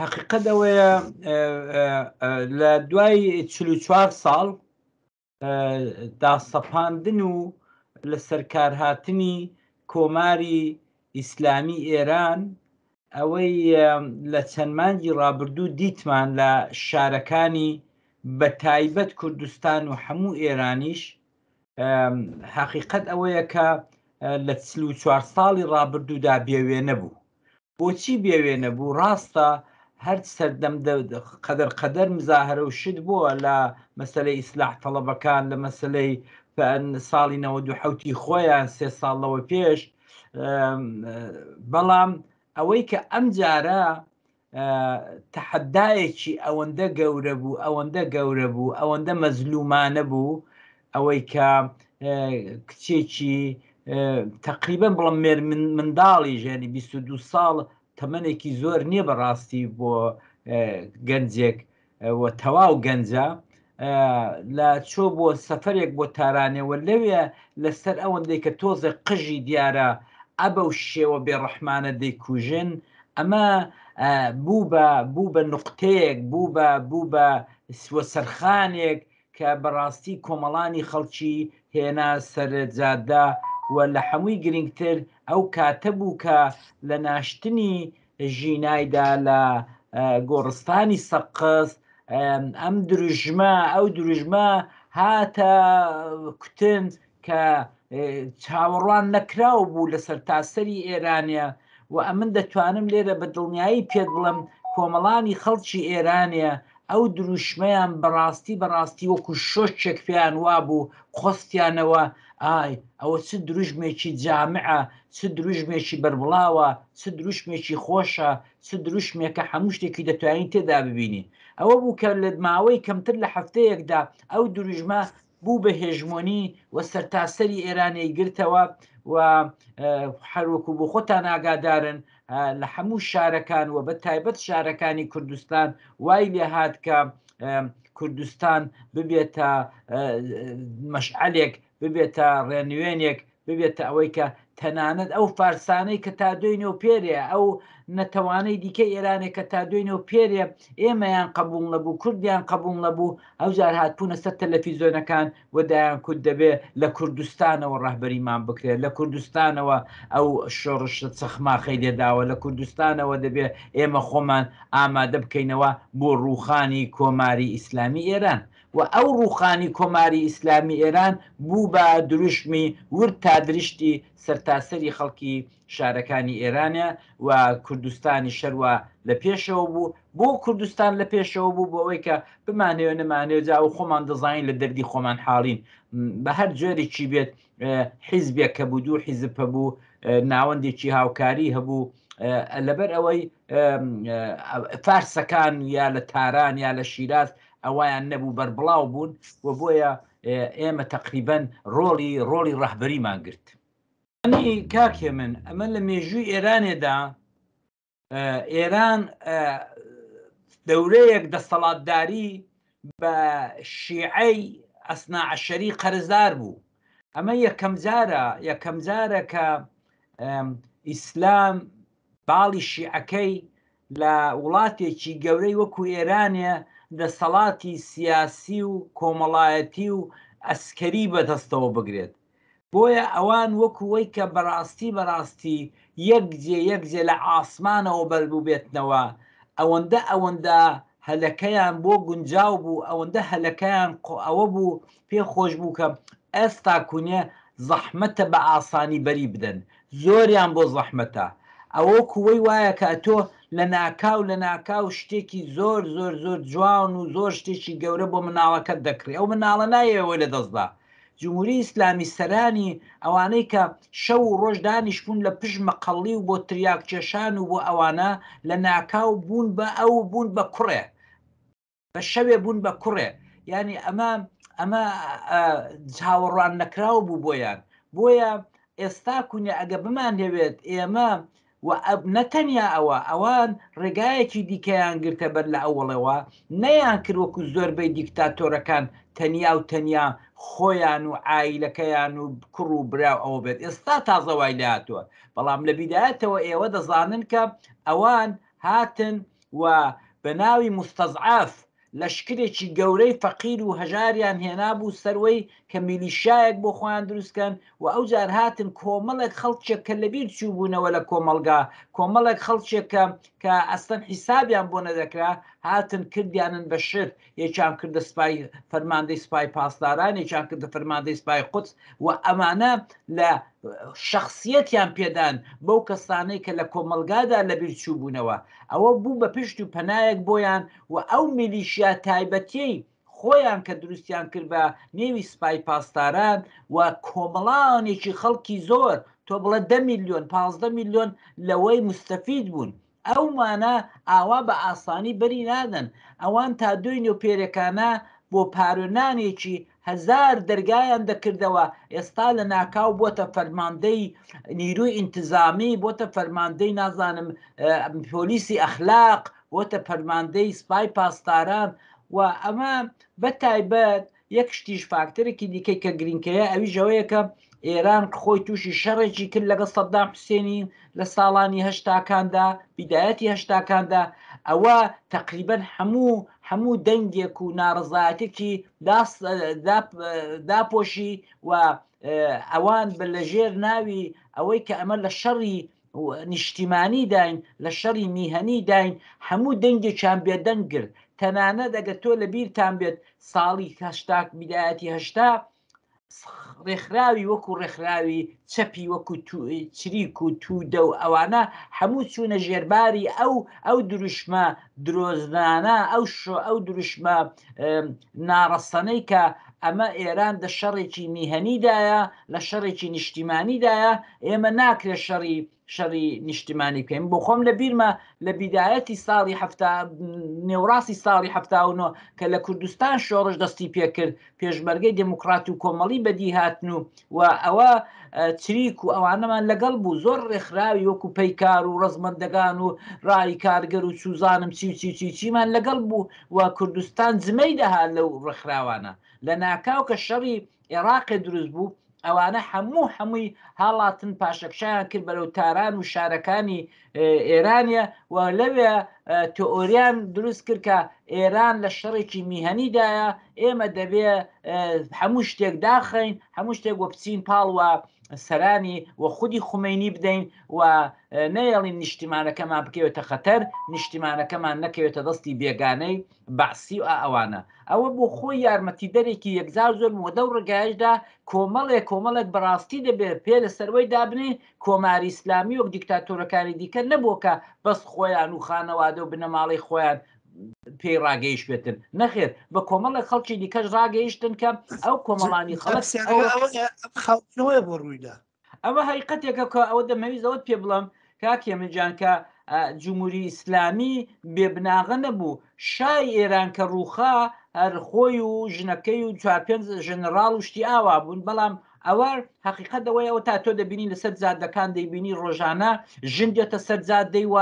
هەقیقەت ئەوەیە لە دوای 44 ساڵ داسەپاندن و لە سەرکارهاتنی کۆماری ئیسلامی ئێران ئەوەی لە چەند مانگی ڕابردوو دیتمان لە شارەکانی بە تایبەت کوردستان و هەموو ئێرانیش حەقیقەت ئەوەیە کە لە 44 ساڵی ڕابردوودا بێوێنە بوو. بۆچی بێوێنە بوو؟ ڕاستە هەر سەردەم قەدەر قەدەر مزاهرە و شت بووە لە مەسەلەی ئیسلاح تەڵەبەکان لە مەسەلەی ساڵی 97 خۆیان سێ ساڵ لەوە پێش بەڵام ئەوەی کە ئەم جارە تەحەدایەکی ئەوەندە گەورە بوو ئەوەندە گەورە بوو ئەوەندە مەزلومانە بوو ئەوەی کە کچێکی تقریبا بڵم مێر منداڵی ژێنی 22 ساڵ تەمەنێکی زۆر نییە بەڕاستی بۆ گەنجێک و تەواو گەنجە لە چۆ بۆ سەفەرێک بۆ تارانێ و لەوێ لەسەر ئەوەندەی کە تۆزێک قژی دیارە ئەبە و شێوە بێڕەحمانە دەیکوژن ئەمە بوو بە بوو بە نوقتەیەک بوو بە بوو بە سوە سەرخانێک کە بەڕاستی کۆمەڵانی خەڵکی هێنا سەر جادە و لە هەمووی گرنگتر ئەو کاتە بوو کە لە ناشتنی ژینایدا لە گۆڕستانی سەقز ئەم دروژمە ئەو دروژمە هاتە کوتن کە چاوەڕوان نەکراو بوو لە سەرتاسەری ئێرانە و ئەمن دەتوانم لێرە بە دڵنیایی پێت بڵێم کۆمەڵانی خەڵکی ئێرانە ئەو دروشمەیان بەڕاستی بەڕاستی وەکو شۆکێک پێیان وابوو قۆستیانەوە ئای ئەوە چ دروشمێکی جامعە چ دروشمێکی بەربڵاوە چ دروشمێکی خۆشە چ دروشمێکە هەموو شتێکی دەتوانین تێدا ببینین ئەوە بوو کە لە ماوەی کەمتر لە هەفتەیەکدا ئەو دروشمە بوو بە هێژمۆنی و سەرتاسەری ئێرانی گرتەوە و هەروەکو بۆ خۆتان ئاگادارن لە هەموو شارەکان و بە تایبەت شارەکانی کوردستان وای لێهات کە کوردستان ببێتە مەشعەلێک ببێتە ڕێنوێنێک ببێتە ئەوەی کە تەنانەت ئەو فارسانەی کە تا دوێنێ و پێرێ ئەو نەتەوانەی دیکە ئێرانێ کە تا دوێنێ و پێرێ ئێمەیان قبوڵ نەبوو کوردیان قبوڵ نەبوو ئەوجار هاتبوونە سەر تەلەفیزۆنەکان و دایان کوت دەبێ لە کوردستانەوە ڕەهبەریمان بکرێت لە کوردستانەوە ئەو شۆڕشە چەخماخەی لێداوە لە کوردستانەوە دەبێ ئێمە خۆمان ئامادە بکەینەوە بۆ ڕووخانی کۆماری ئیسلامی ئێران و ئەو ڕووخانی کۆماری ئیسلامی ئێران بوو بە دروشمی ورد تا درشتی سەرتاسەری خەڵکی شارەکانی ئێرانە و کوردستانی شەروا لە پێشەوە بوو بۆ کوردستان لە پێشەوە بوو بۆ ئەوەی کە بمانەوێ نەمانەوێ جا ئەو خۆمان دەزانین لە دەردی خۆمان حاڵین بە هەر جۆرێکی بێت حیزبێک هەبوو دوو حیزب هەبوو ناوەندێکی هاوکاری هەبوو لەبەر ئەوەی فارسەکان یا لە تاران یا لە شیراز ئەویان نەبوو بەربڵاو بوون و بۆیە ئێمە تقریبن ڕۆڵی ڕۆڵی ڕەهبەریمان گرت. ینی کاک هێمن ئەمە لە مێژووی ئێرانێدا ئێران دەورەیەک دەسەڵاتداری بە شیعەی ئەسنا عەشەری قەرزدار بوو ئەمە یەکەم جارە یەکەم جارە کە ئیسلام باڵی شیعەکەی لە وڵاتێکی گەورەی وەکو ئێرانێ دەسەڵاتی سیاسی و کۆمەڵایەتی و ئەسکەری بەدەستەوە بگرێت بۆیە ئەوان وەکو وەی کە بەڕاستی بەڕاستی یەک جێ یەک جێ لە عاسمانەوە بەربووبێتنەوە ئەوەندە ئەوەندە هەلەکەیان بۆ گونجاو بوو ئەوەندە هەلەکەیان ئەوە بوو پێ خۆش بوو کە ئێستا کونێ زەحمەتە بە ئاسانی بەری بدەن زۆریان بۆ زەحمەتە ئەوە وەکو وەی وایە کە ئەتۆ لە ناکاو لە ناکاو شتێکی زۆر زۆر زۆر جوان و زۆر شتێکی گەورە بۆ مناڵەکەت دەکڕی ئەو مناڵە نایەوێ وەی لە دەست دا جمهوری ئیسلامی سەرانی ئەوانەی کە شەو و ڕۆژ دانیشبوون لە پشت مەقەڵی و بۆ تریاک کێشان و بۆ ئەوانە لە ناکاو بوون بە ئەو بوون بە کوڕێ بە شەوێ بوون بە کوڕێ یعنی ئەمە ئەمە چاوەڕوان نەکراو بوو بۆیان بۆیە ئێستا کونێ ئەگە بمانهەوێت ئێمە و نە تەنیا ئەوە، ئەوان ڕێگایەکی دیکەیان گرتە بەر لە ئەوەڵەوە نەیان کرد وەکو زۆربەی دیکتاتۆرەکان تەنیا و تەنیا خۆیان و عایلەکەیان و کوڕ و برا و ئەوە بێت ئێستا تازە وای لێهاتووە بەڵام لە بیدایەتەوە ئێوە دەزانن کە ئەوان هاتن. و بە ناوی موستەزعەف لەشکرێکی گەورەی فەقیر و هەژاریان هێنابوو سەروەی کە میلیشیایەک بۆ خۆیان دروست کەن و ئەوجار هاتن کۆمەڵێک خەڵکێک کە لەبیر چووبوونەوە لە کۆمەڵگا، کۆمەڵێک خەڵکێک کە کە ئەسلەن حیسابیان بۆ نەدەکرا هاتن کردیانن بە شت، یەکیان کردە سپای فەرماندەی سپای پاسداران، یەکیان کردە فەرماندەی سپای قودس و ئەمانە لە شەخسیەتیان پێدان بەو کەسانەی کە لە کۆمەڵگادا لەبیر چووبوونەوە. ئەوە بوو بە پشت و پەنایەک بۆیان و ئەو میلیشیا تایبەتیەی خۆیان کە دروستیان کرد بە نێوی سپای پاسداران و کۆمەڵانێکی خەڵکی زۆر تۆ بڵێ دە میلیۆن 15 میلیۆن لەوەی مستەفید بوون. ئەومانە ئاوا بە ئاسانی بەری نادەن. ئەوان تا دوێنێ و پێرێکانە بۆ پارە نانێکی هەزار دەرگایان دەکردەوە، ئێستا لە ناکاو بۆتە فەرماندەی نیروی ئینتزامی، بۆتە فەرماندەی نازانم پۆلیسی ئەخلاق، بۆتە فەرماندەی سپای پاسداران و ئەمە بە تایبەت یەک شتیش فاکتەرێکی دیکەی کە گرینکەیە ئەویش ئەوەیە کە ئێران خۆی تووشی شەڕێکی کرد لەگەڵ سەدام حوسێنی لە ساڵانی هەشتاکاندا بیدایەتی هەشتاکاندا ئەوە تقریبا هەموو هەموو دەنگێک و ناڕزایەتێکی داپۆشی و ئەوان بە لەژێر ناوی ئەوەی کە ئەمە لە شەڕی نیشتیمانی داین لە شەڕی میهەنی داین هەموو دەنگێکیان بێدەنگ کرد تەنانەت ئەگەر تۆ لە بیرتان بێت ساڵی هەشتا بیدایەتی هەشتا ڕێکخراوی وەکو ڕێکخراوی چەپی وەکو چریک و تودە و ئەوانە هەموو چوونە ژێرباری ئەو ئەو دروشمە درۆزنانە ئەو شۆ ئەو دروشمە ناڕەسەنەی کە ئەمە ئێران دە شەڕێکی میهەنیدایە لە شەڕێکی نیشتیمانیدایە ئێمە ناکرێت شەڕی شەڕی نیشتیمانی بکەین بۆ خۆم لە بیرمە لە بیدایەتی ساڵی هەفتا نێوڕاستی ساڵی 79 کە لە کوردستان شۆڕش دەستی پێکرد پێشمەرگەی دێموکڕات و کۆمەڵی بەدی هاتن و و ئەوە چریک و ئەوانەمان لەگەڵ بوو زۆر ڕێکخراوی وەکو پەیکار و ڕەزمەندەگان و ڕای کارگەر و چوزانم چی و چی چی چیمان لەگەڵ بوو و کوردستان جمەی دەهات لەو ڕێکخراوانە لە ناکاو کە شەڕی عێراقێ دروست بوو ئەوانە هەموو هەمووی هاڵاتن پاشەکشایان کرد بەرەو تاران و شارەکانی ئێرانە و لەوێ تئۆریان دروست کرد کە ئێران لە شەڕێکی میهەنیدایە ئێمە دەبێ هەموو شتێک داخین هەموو شتێک وە بچین پاڵ وە سەرانی و خودی خومینی بدەین و نەیەڵین نیشتیمانەکەمان بکەوێتە خەتەر نیشتیمانەکەمان نەکەوێتە دەستی بێگانەی بەعسی و ئەوانە ئەوە بۆ خۆی یارمەتیدەرێکی یەکجار زۆر بوو لەو ڕێگایشدا کۆمەڵێک کۆمەڵێک بەڕاستی دەبێت پێ لە سەروەی دابنێین کۆماری ئیسلامی وەک دیکتاتۆرەکانی دیکە نەبووە کە بەس خۆیان و خانەوادە و بنەماڵەی خۆیان پێی ڕاگەیشتبێتن نەخێر بە کۆمەڵێک خەڵکی دیکەش ڕاگەیشتن کە ئەو کۆمەڵانی خەڵک خاوەیە بۆ ڕوویدا ئەوە هەقیقەتێکە کە ئەوە دەمەویست ئەوەت پێ بڵێم کاک هێمن جان کە جمهوری ئیسلامی بێ بناغە نەبوو شای ئێران کە ڕووخا هەر خۆی و ژنەکەی و چوار پێنج ژەنەڕاڵ و شتی ئاوا بوون بەڵام ئەوە حقیقت ئەوەیە ئەوە تا تۆ دەبینی لەسەر جادەکان دەیبینی ڕۆژانە ژن دێتە سەر جادەی و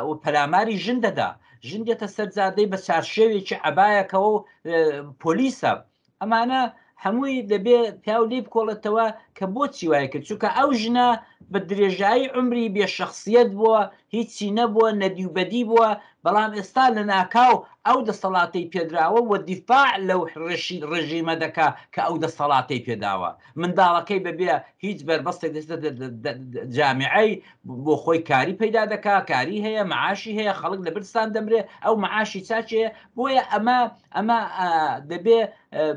و پەلاماری ژن دەدا ژن دێتە سەر جادەی بە چارشێوێکی عەبایەکەوە و پۆلیسە ئەمانە هەمووی دەبێ پیاو لێی بکۆڵێتەوە کە بۆچی وای کرد چونکە ئەو ژنە بە درێژایی عومری بێ شەخسیەت بووە هیچی نەبووە نەدی و بەدی بووە بەڵام ئێستا لە ناکاو ئەو دەسەڵاتەی پێدراوە و دیفاع لەو ڕژیمە دەکا کە ئەو دەسەڵاتەی پێداوە منداڵەکەی بەبێ هیچ بەربەستێک دەچێتە جامیعەی بۆ خۆی کاری پەیدا دەکا کاری هەیە معاشی هەیە خەڵک لە برسان دەمرێ ئەو معاشی چاکێ بۆیە ئەمە ئەمە دەبێ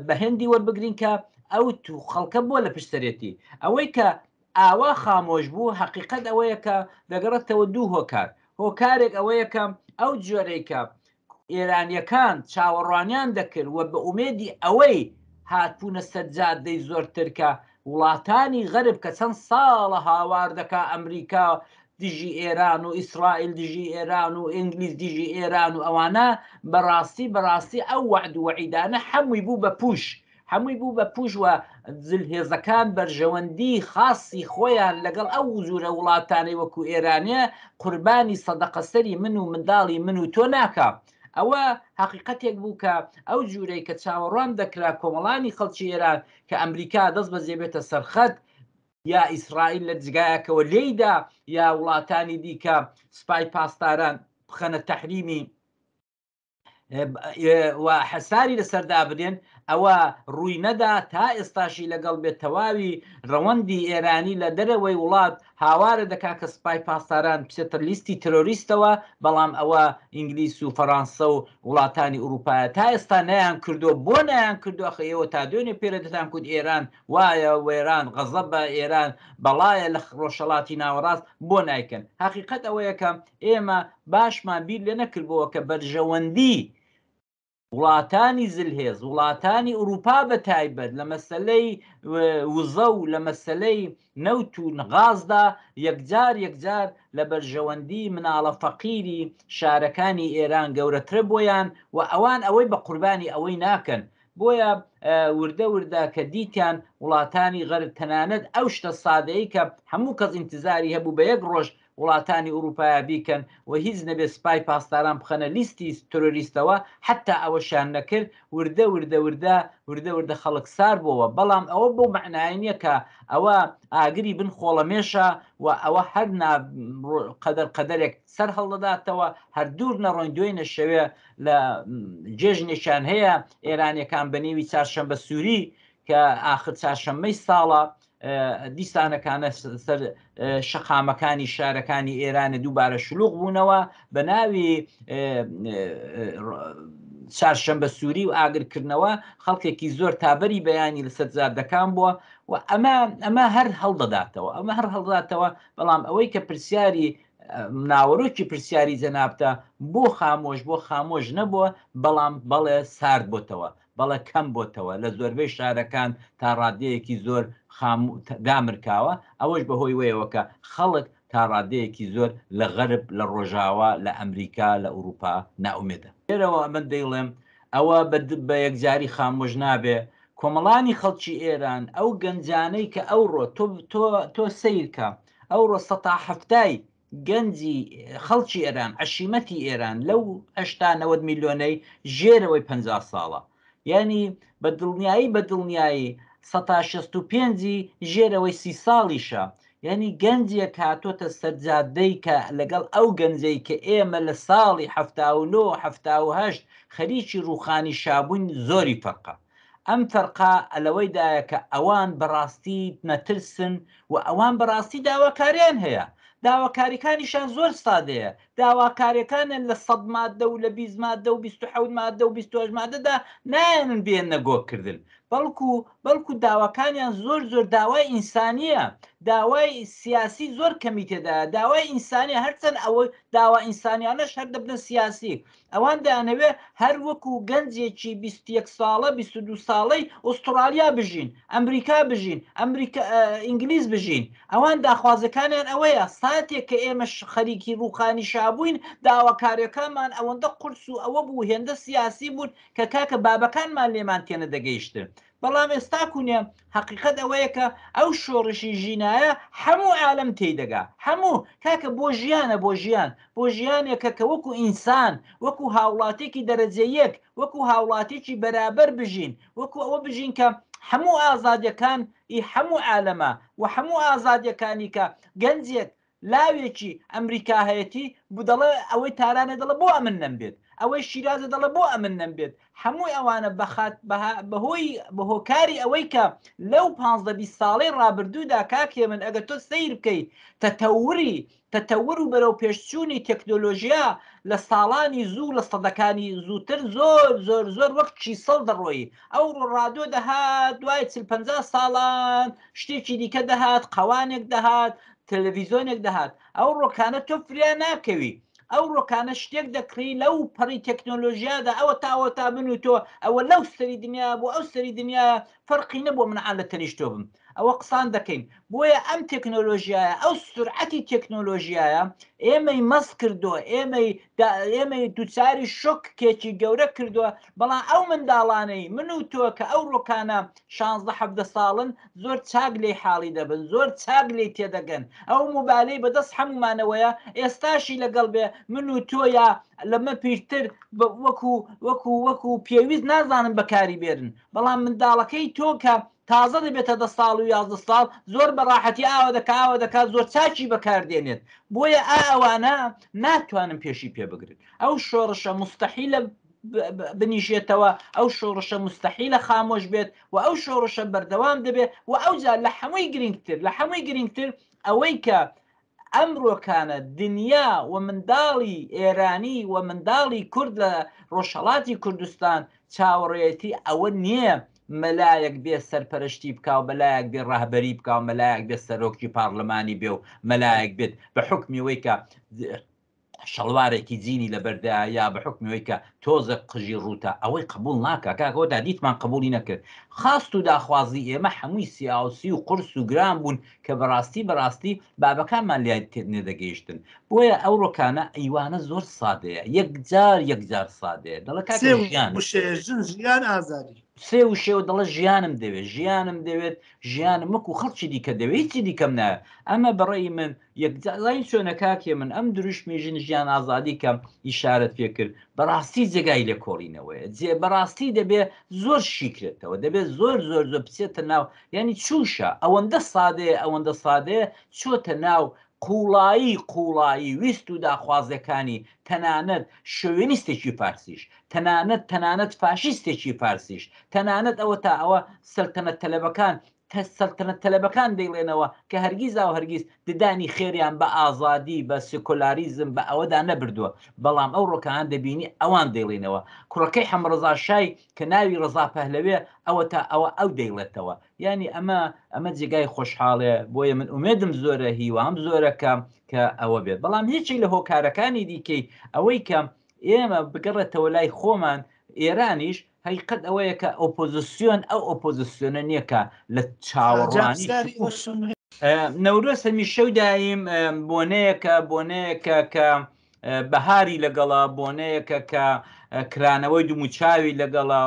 بە هێندی وەربگرین کە ئەو تو خەڵکە بۆ لە پشت سەرێتی ئەوەی کە ئاوا خامۆش بوو حەقیقەت ئەوەیە کە دەگەڕێتەوە دوو هۆکار هۆکارێک ئەوەیە کە ئەو جۆرەی کە ئێرانیەکان چاوەڕوانیان دەکرد و بە ئومێدی ئەوەی هاتبوونە سەر جادەی زۆرتر کە وڵاتانی غەرب کە چەند ساڵە هاوار دەکا ئەمریکا دژی ئێران و ئیسرائیل دژی ئێران و ئینگلیز دژی ئێران و ئەوانە بەڕاستی بەڕاستی ئەو وەعد و وەعیدانە هەمووی بوو بە پوش هەمووی بوو بە پوش و زلهێزەکان بەرژەوەندی خاصی خۆیان لەگەڵ ئەو جورە وڵاتانەی وەکو ئێرانێ قوربانی سەدەقەسەری من و منداڵی من و تۆ ناکا ئەوە هەقیقەتێک بوو کە ئەو جورەی کە چاوەڕوان دەکرا کۆمەڵانی خەڵکی ئێران کە ئەمریکا دەست بەجێ بێتە سەرخەت یا ئیسرائیل لە جگایەکەوە لێیدا یا وڵاتانی دیکە سپای پاسداران. بخەنە تەحریمی و حەساری لەسەر دابنێن، ئەوە ڕووی نەدا، تا ئێستاشی لەگەڵ بێت تەواوی ڕەوەندی ئێرانی لە دەرەوەی وڵات هاوارە دەکا کە سپای پاسداران بچێتە لیستی ترۆریستەوە، بەڵام ئەوە ئینگلیس و فەرانسە و وڵاتانی ئورووپایە تا ئێستا نەیان کردووە، بۆ نەیان کردووە؟ ئەخە ئێوە تا دوێنێ پێرێ دەتان کوت ئێران وایە، وێران غەزەبە، ئێران بەڵایە لە ڕۆژهەڵاتی ناوەڕاست، بۆ نایکەن؟ هەقیقەت ئەوەیە کە ئێمە باشمان بیر لێ نەکردبۆوە کە بەرژەوەندی وڵاتانی زلهێز، وڵاتانی ئورووپا بە تایبەت لە مەسەلەی وزە و لە مەسەلەی نەوت و غازدا یەکجار یەکجار لە بەرژەوەندی مناڵە فەقیری شارەکانی ئێران گەورەترە بۆیان و ئەوان ئەوەی بە قوربانی ئەوەی ناکەن. بۆیە وردە وردە کە دیتیان وڵاتانی غەرب تەنانەت ئەو شتە سادەی کە هەموو کەس ئینتزاری هەبوو بە یەک ڕۆژ وڵاتانی ئوروپایا بیکەن و هیچ نەبێ سپای پاسداران بخەنە لیستی ترۆریستەوە حەتا ئەوەشیان نەکرد وردە وردە وردە وردە وردە خەڵک سار بۆوە بەڵام ئەوە بەو مەعنایە نیە کە ئەوە ئاگری بن خۆڵەمێشە و ئەوە هەر نا قەدەر قەدەرێک سەر هەڵدەداتەوە هەر دوور نەڕۆین دوێنێ شەوێ لە جێژنێکیان هەیە ئێرانیەکان بە نێوی چارشەمبە سووری کە ئاخر چارشەممەی ساڵە دیسانەکانە سەر شەقامەکانی شارەکانی ئێرانە دووبارە شلوغ بوونەوە بە ناوی چارشەمبە سووری و ئاگرکردنەوە خەڵکێکی زۆر تابەری بەیانی لەسەر جادەکان بووە و ئەمە ئەمە هەر هەڵدەداتەوە ئەمە هەر هەڵداتەوە بەڵام ئەوەی کە پرسیاری ناوەرۆکی پرسیاری جەنابتە بۆ خامۆش بۆ خامۆش نەبووە بەڵام بەڵێ سارد بۆتەوە بەڵێ کەم بۆتەوە لە زۆربەی شارەکان تا ڕادەیەکی زۆر خام دامرکاوە ئەوەش بەهۆی وەیەوە کە خەڵک تا ڕادەیەکی زۆر لە غەرب لە ڕۆژاوا لە ئەمریکا لە ئوروپا نائومێدە. لێرەوە ئەمن دەیڵێم ئەوە بە یەکجاری خامۆش نابێ کۆمەڵانی خەڵکی ئێران ئەو گەنجانەی کە ئەوڕۆ تۆ تۆ تۆ سەیرکە ئەوڕۆ سەتا حەفتای گەنجی خەڵکی ئێران عەشیمەتی ئێران لەو 80 90 میلیۆنەی ژێرەوەی 50 ساڵە یعنی بە دڵنیایی بە دڵنیایی سەتا 65ی ژێرەوەی سی ساڵیشە یعنی گەنجێک هاتۆتە سەرجادەی کە لەگەڵ ئەو گەنجەی کە ئێمە لە ساڵی 79 78 خەریکی ڕوخانی شابووین زۆری فەرقە ئەم فەرقە لەوەیدایە کە ئەوان بەڕاستی نەترسن و ئەوان بەڕاستی داواکاریان هەیە. داواکاریکانیشان زۆر سادەیە. داواکاریەکانیان لە سەد ماددە و لە 20 ماددە و 27 ماددە و 28 مادەدا نایەنن بێنە گۆکردن. بەڵکو بەڵکو داواکانیان زۆر زۆر داوای ئینسانیە. داوای سیاسی زۆر کەمی تێدایە. داوای ئینسانیە هەرچەند ئەوە داوا ئینسانیانەش هەر دەبنە سیاسی. ئەوان دەیانەوێت هەر وەکو گەنجێکی 21 ساڵە 22 ساڵەی ئوسترالیا بژین ئەمریکا بژین ئەمریکا ئینگلیز بژین ئەوان داخوازەکانیان ئەوەیە ساتێک کە ئێمە خەریکی ڕووخانی شابووین داواکاریەکانمان ئەوەندە قورس و ئەوە بوو هێندە سیاسی بوون کە کاکە بابەکانمان لێمان تێنەدەگەیشتن بەڵام ئێستا کونێ حەقیقەت ئەوەیە کە ئەو شۆڕشی ژینایە هەموو عالەم تێی دەگا هەموو کاکە بۆ ژیانە بۆ ژیان بۆ ژیانێکە کە وەکو ئینسان وەکو هاوڵاتێکی دەرەجە یەک وەکو هاوڵاتێکی بەرابەر بژین وەکو ئەوە بژین کە هەموو ئازادیەکان ئی هەموو عالەمە و هەموو ئازادیەکانی کە گەنجێک لاوێکی ئەمریکا هەیەتی دەڵێ ئەوەی تارانە دەڵێ بۆ ئەمن نەمبێت ئەوەی شیرازە دەڵێ بۆ ئەمن نەمبێت هەمووی ئەوانە بەخات بەهۆی بەهۆکاری ئەوەی کە لەو 15 20 ساڵەی ڕابردوودا کاک هێمن ئەگەر تۆ سەیر بکەیت تەتەوری تەتەور و بەرەو پێشچوونی تەکنۆلۆژیا لە ساڵانی زوو لە سەدەکانی زووتر زۆر زۆر زۆر وەک کیسەڵ دەڕۆیی ئەوڕۆ ڕادۆ دەهات دوای 40 50 ساڵان شتێکی دیکە دەهات قەوانێک دەهات تەلەڤیزۆنێک دەهات ئەو ڕۆکانە تۆ فریا ناکەوی ئەو ڕۆکانە شتێک دەکڕی لەو پەڕی تەکنۆلۆژیادا ئەوە تاوە تا من و تۆ ئەوە لەو سەری دنیا بۆ ئەو سەری دنیا فەرقی نەبوو من عالە تەنیشت تۆ بم ئەوە قسان دەکەین بۆیە ئەم تەکنۆلۆژیایە ئەو سرعەتی تەکنۆلۆژیایە ئێمەی مەس کردووە ئێمەی ئێمەی دووچاری شۆک کێکی گەورە کردووە بەڵام ئەو منداڵانەی من و تۆ کە ئەو ڕۆکانە شانزدە حەڤدە ساڵن زۆر چاک لێی حاڵی دەبن زۆر چاک لێی تێدەگەن ئەو موبالەی بەدەست هەموومانەوەیە ئێستاشی لەگەڵ بێ من و تۆ یا لەمە پیرتر وەکو وەکو وەکو پێویست نازانن بەکاری بێرن بەڵام منداڵەکەی تۆ کە تازە دەبێتە دە ساڵ و 11 ساڵ زۆر بە ڕاحەتی ئاوا دەکا ئاوا دەکا زۆر چاکی بەکار دێنێت بۆیە ئا ئەوانە ناتوانن پێشی پێ بگرن ئەو شۆڕشە مستەحیلە بنیشێتەوە ئەو شۆڕشە مستەحیلە خامۆش بێت و ئەو شۆڕشە بەردەوام دەبێت و ئەوجا لە حەمووی گرنگتر لە حەمووی گرنگتر ئەوەی کە ئەمرۆکانە دنیا و منداڵی ئێرانی و منداڵی کورد لە ڕۆژهەڵاتی کوردستان چاوەڕێیەتی ئەوە نییە مەلایەک بێ سەرپەرشتی بکا و مەلایەک بێ ڕەهبەری بکا و مەلایەک بێ سەرۆکی پارلمانی بێ و مەلایەک بێت بە حوکمی وەی کە شەڵوارێکی جینی لەبەردا یا بە حوکمی وەی کە تۆزێک قژی ڕووتە ئەوەی قبوڵ ناکا کاکە ئەوە دیتمان قبوڵی نەکرد خواست و داخوازی ئێمە هەمووی سیاسی و قورس و گران بوون کە بەڕاستی بەڕاستی بابەکانمان لای نێدەگەیشتن بۆیە ئەو ڕۆکانە ئەیوانە زۆر سادەیە یەکجار یەکجار سادەیە دەڵێ کاکە سێ ژیان وشەیە ژن ژیان ئازادی. سێ وشەیە و دەڵێ ژیانم دەوێت ژیانم دەوێت ژیانم وەکو خەڵکی دیکە دەوێت هیچی دیکەم ناوێت ئەمە بەڕێی من یەکجار زانی چۆنە کاکێ من ئەم دروشمی ژن ژیان ئازادی کە ئیشارەت پێ کرد بەڕاستی جێگای لێکۆڵینەوەیە جێ بەڕاستی دەبێ زۆر شیکرێتەوە دەبێت زۆر زۆر زۆر بچێتە ناو یعنی چوشە ئەوەندە سادەیە ئەوەندە سادەیە چۆتە ناو قوڵایی قوڵایی ویست و داخوازەکانی تەنانەت شۆوێنیستێکی فارسیش تەنانەت تەنانەت فاشیستێکی فارسیش تەنانەت ئەوە تا ئەوە سەلتەنەت تەلەبەکان سەلتەنەت تەلەبەکان دەیڵێنەوە کە هەرگیزاو هەرگیز ددانی خێریان بە ئازادی بە سکۆلاریزم بە ئەوەدا نەبردووە بەڵام ئەو ڕۆکان دەبینی ئەوان دەیڵێنەوە کوڕەکەی حەمەڕەزا شای کە ناوی ڕەزا پەهلەوێ ئەوە تا ئەوە ئەو دەیڵێتەوە یانی ئەمە ئەمە جێگای خۆشحاڵێ بۆیە من ئومێدم زۆرە هیوام زۆرە کە کە ئەوە بێت بەڵام هیچێک لە هۆکارەکانی دیکەی ئەوەی کە ئێمە بگەڕێتەوە لای خۆمان ئێرانیش هەقیقەت ئەوەیە کە ئۆپۆزیسیۆن ئەو ئۆپۆزیسیۆنە نییە کە لە چاوەڕوانی نەورۆز هەمیشە و دایم بۆنەیەکە بۆنەیەکە کە بەهاری لەگەڵە بۆنەیەکە کە کرانەوەی دموچاوی لەگەڵە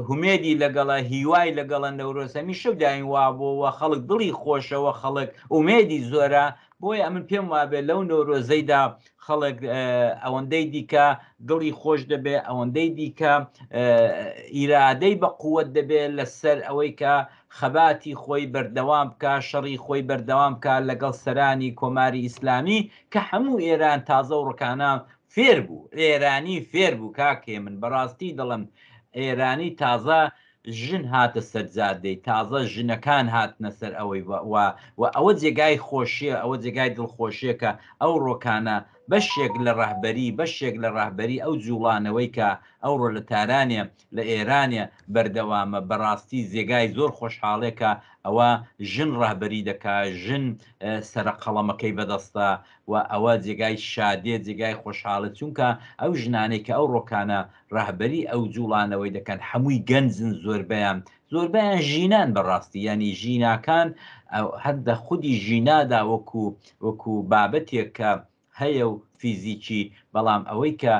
هومێدی لەگەڵە هیوای لەگەڵە نەورۆز هەمیشە و دایم وابووە خەڵک دڵی خۆشەوە خەڵک ئومێدی زۆرە بۆیە ئەمن پێم وابێ لەو نەورۆزەیدا خەڵک ئەوەندەی دیکە دڵی خۆش دەبێ ئەوەندەی دیکە ئیرادەی بە قووەت دەبێ لەسەر ئەوەی کە خەباتی خۆی بەردەوام بکا شەڕی خۆی بەردەوام بکا لەگەڵ سەرانی کۆماری ئیسلامی کە هەموو ئێران تازە و ڕکانە فێر بوو ئێرانی فێر بوو کاک هێمن بەڕاستی دەڵێم ئێرانی تازە ژن هاتە سەر جادەی تازە ژنەکان هاتنە سەر ئەوەی و و ئەوە جێگای خۆشیە ئەوە جێگای دڵخۆشیە کە ئەو ڕۆکانە بەشێک لە ڕەهبەری بەشێک لە ڕەهبەری ئەو جوڵانەوەی کە ئەوڕۆ لە تارانێ لە ئێرانێ بەردەوامە بەڕاستی جێگای زۆر خۆشحاڵێ کە ئەوە ژن ڕەهبەری دەکا ژن سەرە قەڵەمەکەی بەدەستە و ئەوە جێگای شادێ جێگای خۆشحاڵێ چونکە ئەو ژنانەی کە ئەو ڕۆکانە ڕەهبەری ئەو جوڵانەوەی دەکەن هەمووی گەنجن زۆربەیان زۆربەیان ژینان بەڕاستی یانی ژیناکان هەر دە خودی ژینادا وەکو وەکو بابەتێک کە هەیە و فیزیکی بەڵام ئەوەی کە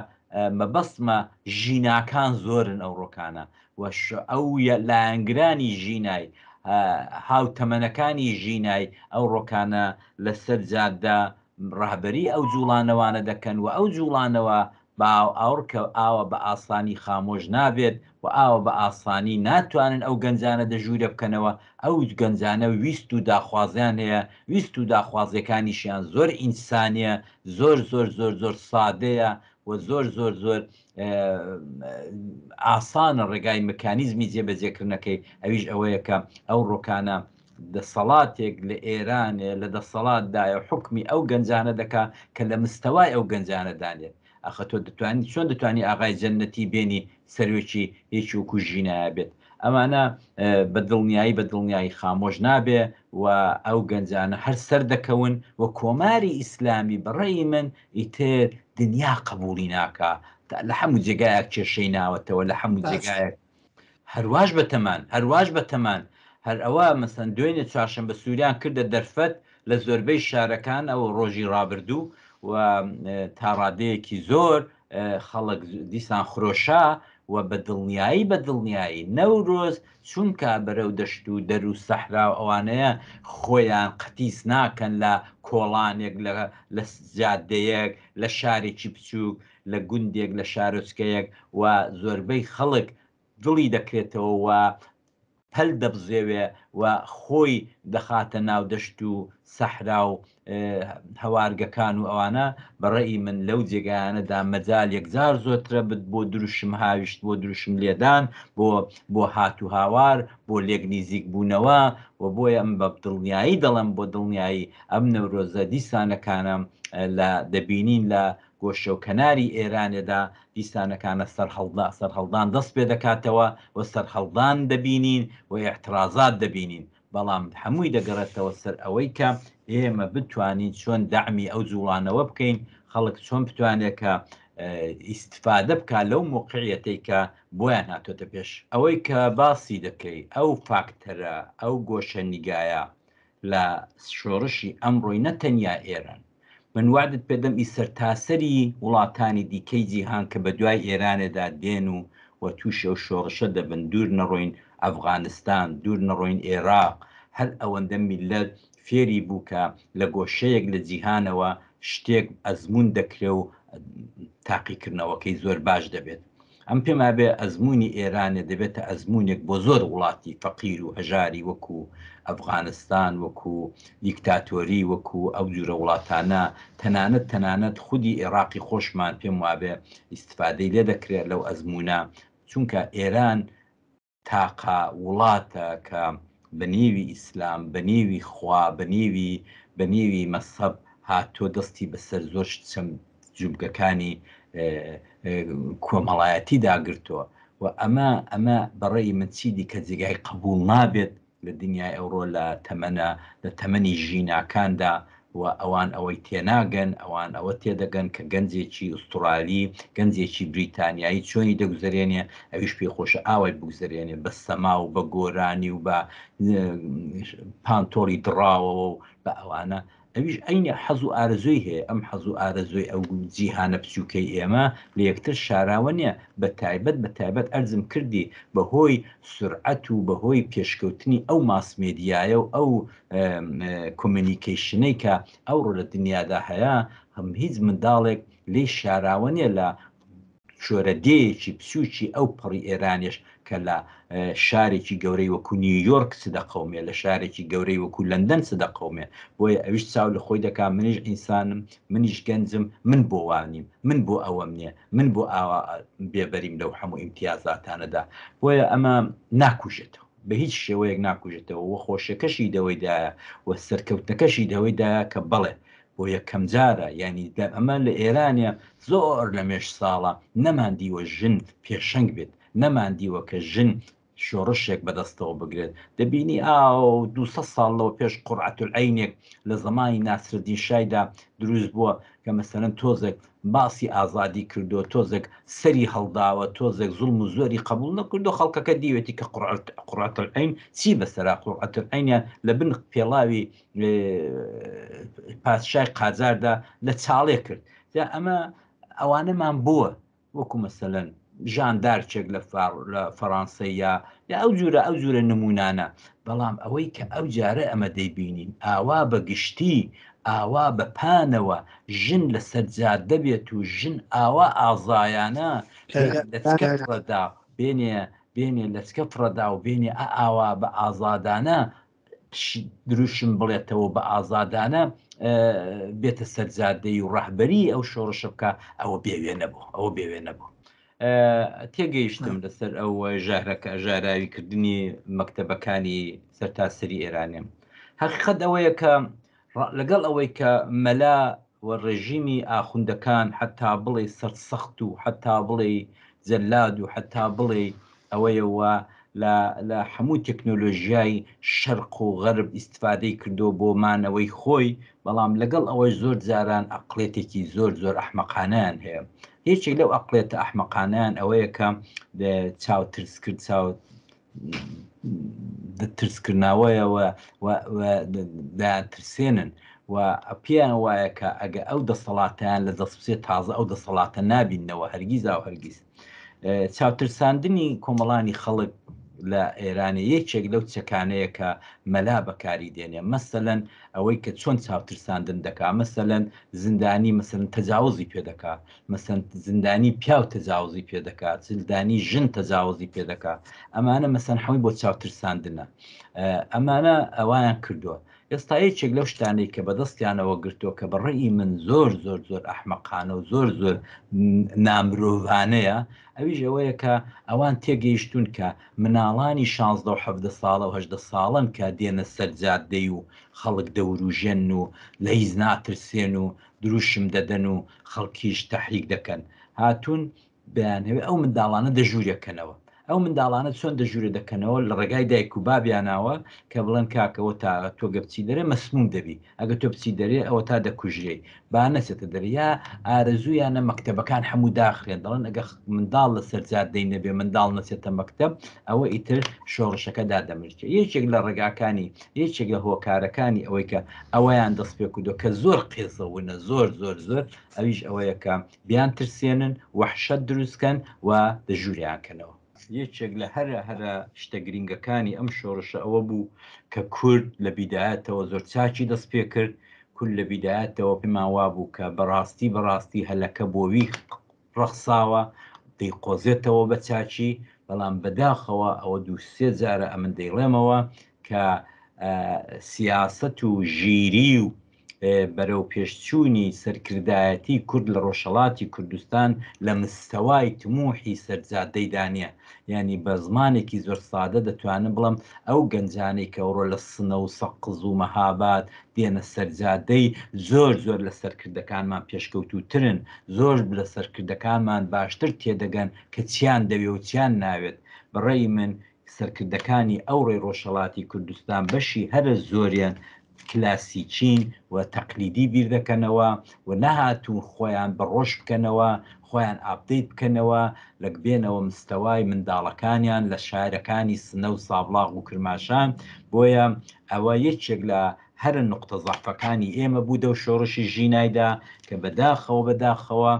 مەبەستمە ژیناکان زۆرن ئەو ڕۆکانە و ئەو لایەنگرانی ژینای هاوتەمەنەکانی ژینای ئەو ڕۆکانە لەسەر جادە ڕەهبەری ئەو جوڵانەوانە دەکەن و ئەو جوڵانەوە باوەڕکە ئاوا بە ئاسانی خامۆش نابێت و ئاوا بە ئاسانی ناتوانن ئەو گەنجانە دە ژوورە بکەنەوە، ئەو گەنجانە ویست و داخوازیان هەیە، ویست و داخوازیەکانیشیان زۆر ئینسانیە، زۆر زۆر زۆر زۆر سادەیە و زۆر زۆر زۆر ئاسانە ڕێگای مکانیزمی جێبەجێکردنەکەی، ئەویش ئەوەیە کە ئەو ڕۆکانە دەسەڵاتێک لە ئێرانێ لە دەسەڵاتدایە حوکمی ئەو گەنجانە دەکا کە لە مستەوای ئەو گەنجانە دانێت. ئاخە تۆ دەتوانی چۆن دەتوانی ئاغای جەنەتی بێنی سەرۆکی یەکی وەکو ژینایە بێت ئەمانە بە دڵنیایی بە دڵنیایی خامۆش نابێ و ئەو گەنجانە هەر سەر دەکەون و کۆماری ئیسلامی بەڕێی من ئیتر دنیا قبوڵی ناکا لە هەموو جێگایەک کێشەی ناوەتەوە لە هەموو جێگایەک هەرواش بەتەمان هەرواش بەتەمان هەر ئەوە مەسەن دوێنێ چوارشەمبە سوریان کردە دەرفەت لە زۆربەی شارەکان ئەو ڕۆژی ڕابردوو و تا ڕادەیەکی زۆر خەڵک دیسان خرۆشا و بە دڵنیایی بە دڵنیایی نەورۆز چونکە بەرەو دەشت و دەر و سەحرا و ئەوانەیە خۆیان قەتیس ناکەن لە کۆڵانێک لە لە جادەیەک لە شارێکی بچووک لە گوندێک لە شارۆچکەیەک و زۆربەی خەڵک دڵی دەکرێتەوە و. پەل دەبزێوێ و خۆی دەخاتە ناو دەشت و سەحرا و هەوارگەکان و ئەوانە، بە ڕەئی من لەو جێگایانەدا مەجال یەکجار زۆرترە بت بۆ دروشم هاویشت، بۆ دروشم لێدان، بۆ بۆ هات و هاوار، بۆ لێک نیزیک بوونەوە و بۆیە ئەم بە دڵنیایی دەڵێم بۆ دڵنیایی ئەم نەورۆزە دیسانەکانە لە دەبینین لە گۆشە و کەناری ئێرانێدا دیسانەکانە سەرهەڵدا سەرهەڵدان دەست پێ دەکاتەوە و سەرهەڵدان دەبینین و ئیعترازات دەبینین بەڵام هەمووی دەگەڕێتەوە سەر ئەوەی کە ئێمە بتوانین چۆن دەعمی ئەو جوڵانەوە بکەین، خەڵک چۆن بتوانێت کە ئیستفادە بکا لەو مۆقعیەتەی کە بۆیان هاتۆتە پێش. ئەوەی کە باسی دەکەی ئەو فاکتەرە، ئەو گۆشە نیگایە لە شۆڕشی ئەمڕۆی نە تەنیا ئێران، من وەعدت پێدەم ئی سەرتاسەری وڵاتانی دیکەی جیهان کە بە دوای ئێرانێدا دێن و و تووشی ئەو شۆڕشە دەبن، دوور نەڕۆین ئەفغانستان، دوور نەڕۆین ئێراق، هەر ئەوەندە میللەت فێری بوو کە لە گۆشەیەک لە جیهانەوە شتێک ئەزموون دەکرێ و تاقیکردنەوەکەی زۆر باش دەبێت. ئەم پێم وابێ ئەزموونی ئێرانێ دەبێتە ئەزموونێک بۆ زۆر وڵاتی فەقیر و هەژاری وەکو ئەفغانستان، وەکو دیکتاتۆری، وەکو ئەو جورە وڵاتانە، تەنانەت تەنانەت خودی ئێڕاقی خۆشمان پێم وابێ ئیستفادەی لێ دەکرێت لەو ئەزموونە، چونکە ئێران تاقە وڵاتە کە بە نێوی ئیسلام، بە نێوی خوا، بە نێوی بە نێوی مەزهەب هاتووە دەستی بەسەر زۆر چەند جومگەکانی کۆمەڵایەتیدا گرتووە و ئەمە ئەمە بە ڕەئی من چیدی کە جێگای قبوڵ نابێت لە دنیای ئەوڕۆ لە تەمەنە لە تەمەنی ژیناکاندا و ئەوان ئەوەی تێناگەن، ئەوان ئەوە تێدەگەن کە گەنجێکی ئوستڕالی، گەنجێکی بریتانیایی چۆنی دەگوزەرێنێ، ئەویش پێی خۆشە ئاوای بگوزەرێنێ، بە سەما و بە گۆرانی و بە پانتۆڵی دڕاوەوە و بە ئەوانە. ئەویش عەینی حەز و ئارەزووی هەیە، ئەم حەز و ئارەزووی ئەو جیهانە بچووکەی ئێمە لە یەکتر شاراوە نییە، بە تایبەت بە تایبەت عەرزم کردی بە هۆی سورعەت و بە هۆی پێشکەوتنی ئەو ماس مێدیایە و ئەو کۆمیونیکەیشنەی کە ئەوڕۆ لە دنیادا هەیە، هەم هیچ منداڵێک لێی شاراوە نییە لە چۆرە دێیەکی بچووکی ئەو پەڕی ئێرانێش کە لە شارێکی گەورەی وەکو نیویۆرک چ دەقەومێ، لە شارێکی گەورەی وەکو لەندەن چ دەقەومێ. بۆیە ئەویش چاو لە خۆی دەکا، منیش ئینسانم، منیش گەنجم، من بۆ وا نیم، من بۆ ئەوەم نییە، من بۆ ئاوا بێبەریم لەو هەموو ئیمتیازاتانەدا. بۆیە ئەمە ناکوژێتەوە. بە هیچ شێوەیەک ناکوژێتەوە و خۆشیەکەشی دەوەیدایە و سەرکەوتنەکەشی دەوەیدایە کە بەڵێ بۆ یەکەم جارە یانی ئەمە لە ئێرانە زۆر لە مێژ ساڵە نەمان دیوە ژن پێشەنگ بێت نەمان دیوە کە ژن شۆڕشێک بەدەستەوە بگرێت دەبینی ئاو 200 ساڵ لەوە پێش قڕعەتولعینێک لە زمانی ناسرەدین شایدا دروست بووە کە مەسەلەن تۆزێک باسی ئازادی کردووە، تۆزێک سەری هەڵداوە، تۆزێک زوڵم و زۆری قەبوڵ نەکردووە، خەڵکەکە دیوێتی کە قڕەت العین چی بەسەرا، قڕەت العینیان لە بن پێڵاوی پادشای قاجاردا لە چاڵێ کرد. جا ئەمە ئەوانەمان بووە وەکو مەسەلەن ژان دارکێک لە لە فەڕانسەی یا یا ئەو جورە ئەو جورە نمونانە بەڵام ئەوەی کە ئەو جارە ئەمە دەیبینین ئاوا بە گشتی ئاوا بە پانەوە ژن لە سەر جادە بێت و ژن ئاوا ئازایانە لەچکە فڕەدا بێنێ بێنێ لەچکە فڕەدا و بێنێ ئاوا بە ئازادانە دروشم بڵێتەوە بە ئازادانە بێتە سەرجادەی و ڕەهبەری ئەو شۆڕشە بکە ئەوە بێوێ نەبوو ئەوە بێوێ نەبوو تێگەیشتم لەسەر ئەو ژەهرەکە ژاراویکردنی مەکتەبەکانی سەرتاسەری ئێرانێ حقیقت ئەوەیە کە لەگەڵ ئەوەی کە مەلا و ڕێژیمی ئاخوندەکان حەتا بڵێی سەرسەخت و حەتا بڵێی جەلاد و حەتا بڵێی ئەوەیە و لە لە هەموو تەکنۆلۆژیای شەرق و غەرب ئیستفادەی کردووە بۆ مانەوەی خۆی، بەڵام لەگەڵ ئەوەش زۆر جاران ئەقڵێتێکی زۆر زۆر ئەحمەقانەیان هەیە. یەکێک لەو ئەقڵێتە ئەحمەقانەیان ئەوەیە کە چاو ترس کرد چاو ترسکردنەوەیە و دەیانترسێنن و پێیان وایە کە ئەگە ئەو دەسەڵاتیان لە دەست بچێت تازە ئەو دەسەڵاتە نابینەوە هەرگیز و هەرگیز چاوترساندنی کۆمەڵانی خەڵک لە ئێرانێ یەکێک لەو چەکانەیە کە مەلا بەکاری دێنێ مەسەلەن ئەوەی کە چۆن چاوترساندن دەکا مەسەلەن زیندانی مەسەلەن تەجاوزی پێ دەکا مەسەن زیندانی پیاو تەجاوزی پێ دەکا زیندانی ژن تەجاوزی پێ دەکا ئەمانە مەسەن حەوی بۆ چاوترساندنە ئەمانە ئەوایان کردووە ئێستا یەکێک لەو شتانەی کە بەدەستیانەوە گرتووە کە بە ڕەئی من زۆر زۆر زۆر ئەحمەقانە و زۆر زۆر نامرۆڤانەیە ئەویش ئەوەیە کە ئەوان تێگەیشتوون کە مناڵانی 16 و 17 ساڵە و 18 ساڵن کە دێنە سەر جادەی و خەڵک دەوروژێن و لە هیچ ناترسێن و دروشم دەدەن و خەڵکیش تەحریک دەکەن هاتوون دەیانهەوێ ئەو منداڵانە دەژوورێکەنەوە. ئەو منداڵانە چۆن دەژوورێ دەکەنەوە لە ڕێگای دایک و بابیاناوە کە بڵێن کاکە ئەوە تا تۆ گە بچی دەرێ مەسموم دەبی ئەگە تۆ بچی دەرێ ئەوە تا دەکوژرێی با نەچێتە دەرێ یا ئارەزوویانە مەکتەبەکان هەموو داخرێن دەڵێن ئەگە منداڵ لەسەر جادەی نەبێ منداڵ نەچێتە مەکتەب ئەوە ئیتر شۆڕشەکە دادەمرچێ یەکێک لە ڕێگاکانی یەکێک لە هۆکارەکانی ئەوەی کە ئەوەیان دەست پێ کردووە کە زۆر قێزەونە زۆر زۆر زۆر ئەویش ئەوەیە کە بیانترسێنن، وەحشەت دروست کەن و دەژووریان کەنەوە. یەکێک لە هەرە هەرە شتە گرینگەکانی ئەم شۆڕشە ئەوە بوو کە کورد لە بیدایەتەوە زۆر چاکی دەست پێ کرد، کورد لە بیدایەتەوە پێمان وابوو کە بەڕاستی بەڕاستی هەلەکە بۆ وی ڕەخساوە، دەیقۆزێتەوە بە چاکی، بەڵام بەداخەوە ئەوە دوو سێ جارە ئەمن دەیڵێمەوە کە سیاسەت و ژیری و بەرەوپێشچوونی سەرکردایەتی کورد لە ڕۆژهەڵاتی کوردستان لە مستەوای تموحی سەرجادەیدا نیە. یانی بە زمانێکی زۆر سادە دەتوانم بڵێم ئەو گەنجانەی کە ئەوڕۆ لە سنە و سەقز و مەهاباد دێنە سەرجادەی زۆر زۆر لە سەرکردەکانمان پێشکەوتووترن، زۆر لە سەرکردەکانمان باشتر تێدەگەن کە چیان دەوێ و چیان ناوێت. بە ڕەئی من سەرکردەکانی ئەوڕۆی ڕۆژهەڵاتی کوردستان بەشی هەرە زۆریان کلاسیکین و تەقلیدی بیردەکەنەوە و نەهاتوون خۆیان بە ڕۆژ بکەنەوە، خۆیان update بکەنەوە، لەک بێنەوە مستەوای منداڵەکانیان لە شارەکانی سنە و سابڵاغ و کرماشان، بۆیە ئەوە یەکێک لە هەرە نوقتە زەعفەکانی ئێمە بوو دەو شۆڕشی ژینایدا کە بەداخەوە بەداخەوە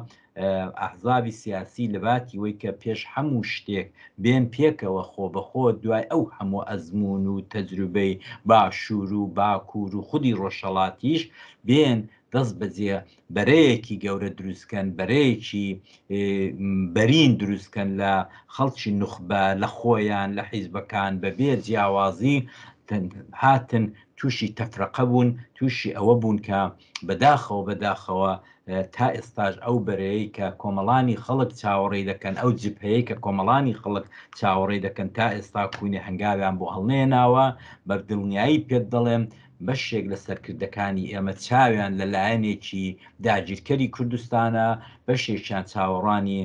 ئەحزابی سیاسی لەباتی وەی کە پێش هەموو شتێک بێن پێکەوە خۆبەخۆ دوای ئەو هەموو ئەزموون و تەجروبەی باشوور و باکوور و خودی ڕۆژهەڵاتیش بێن دەست بەجێ بەرەیەکی گەورە دروستکەن بەرەیەکی بەرین دروستکەن لە خەڵکی نوخبە لە خۆیان لە حیزبەکان بەبێ جیاوازی هاتن تووشی تەفرەقە بوون تووشی ئەوە بوون کە بەداخەوە بەداخەوە تا ئێستاش ئەو بەرەیەی کە کۆمەڵانی خەڵک چاوەڕێی دەکەن، ئەو جبهەیەی کە کۆمەڵانی خەڵک چاوەڕێی دەکەن تا ئێستا کوینێ هەنگاویان بۆ هەڵنەیەناوە، بە دڵنیایی پێت دەڵێم بەشێک لە سەرکردەکانی ئێمە چاویان لە لایەنێکی داگیرکەری کوردستانە، بەشێکیان چاوەڕوانی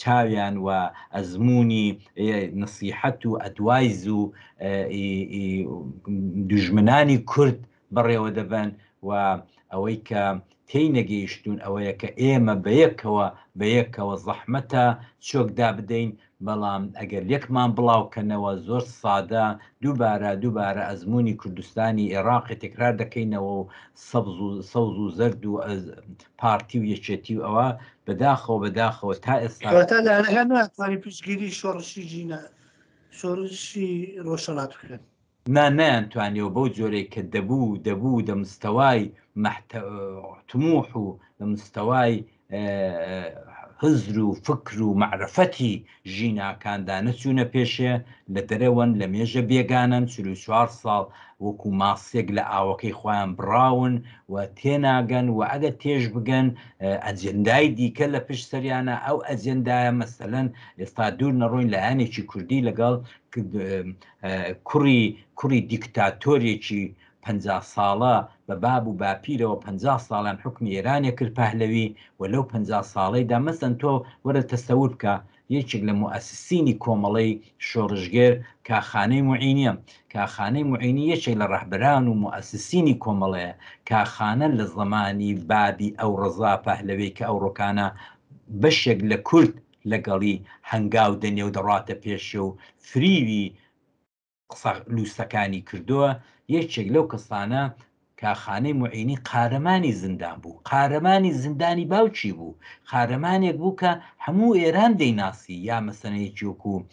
چاویان و ئەزموونی نسیحەت و advice و دوژمنانی کورد بەڕێوە دەبەن و ئەوەی کە تێی نەگەیشتوون ئەوەیە کە ئێمە بەیەکەوە بەیەکەوە زەحمەتە چۆک دابدەین بەڵام ئەگەر لێکمان بڵاو کەنەوە زۆر سادە دووبارە دووبارە ئەزموونی کوردستانی ئێڕاقێ تکرار دەکەینەوە و سەبز و سەوز و زەرد و پارتی و یەکێتی و ئەوە بەداخەوە بەداخەوە تا ئێستا کەواتە لایەنەکان ناتوانین پشتگیری شۆڕشی ژینا شۆڕشی ڕۆژهەڵات بکەن. نا نەیانتوانیەوە بەو جۆرەی کە دەبوو دەبوو دە مستەوای تموح و لە مستەوای هزر و فکر و مەعرفەتی ژیناکاندا نەچوونە پێشێ، لە دەرەوەن، لە مێژە بێگانەن، 44 ساڵ وەکو ماسیەک لە ئاوەکەی خۆیان بڕاون و تێناگەن و ئەگەر تێش بگەن ئەجێندای دیکە لە پشت سەریانە، ئەو ئەجێندایە مەسەلەن ئێستا دوور نەڕۆین لایەنێکی کوردی لەگەڵ کوڕی کوڕی دیکتاتۆرێکی 50 ساڵە بە باب و باپیرەوە 50 ساڵیان حوکمی ئێرانێ کرد پەهلەوی و لەو 50 ساڵەیدا مەسەن تۆ وەرە تەسەور بکە یەکێک لە موئەسسینی کۆمەڵەی شۆڕشگێر کاخانەی موعینیە کاخانەی موعینی یەکێک لە ڕەهبەران و موئەسسینی کۆمەڵەیە کاخانە لە زەمانی بابی ئەو ڕەزا پەهلەوی کە ئەوڕۆکانە بەشێک لە کورد لەگەڵی هەنگاو دەنێ و دەڕواتە پێشێ و فریوی قسە لووسەکانی کردووە، یەکێک لەو کەسانە کاخانەی موعینی قارەمانی زیندان بوو، قارەمانی زیندانی باوکی بوو، قارەمانێک بوو کە هەموو ئێران دەیناسی، یا مەسەلەن یەکی وەکوو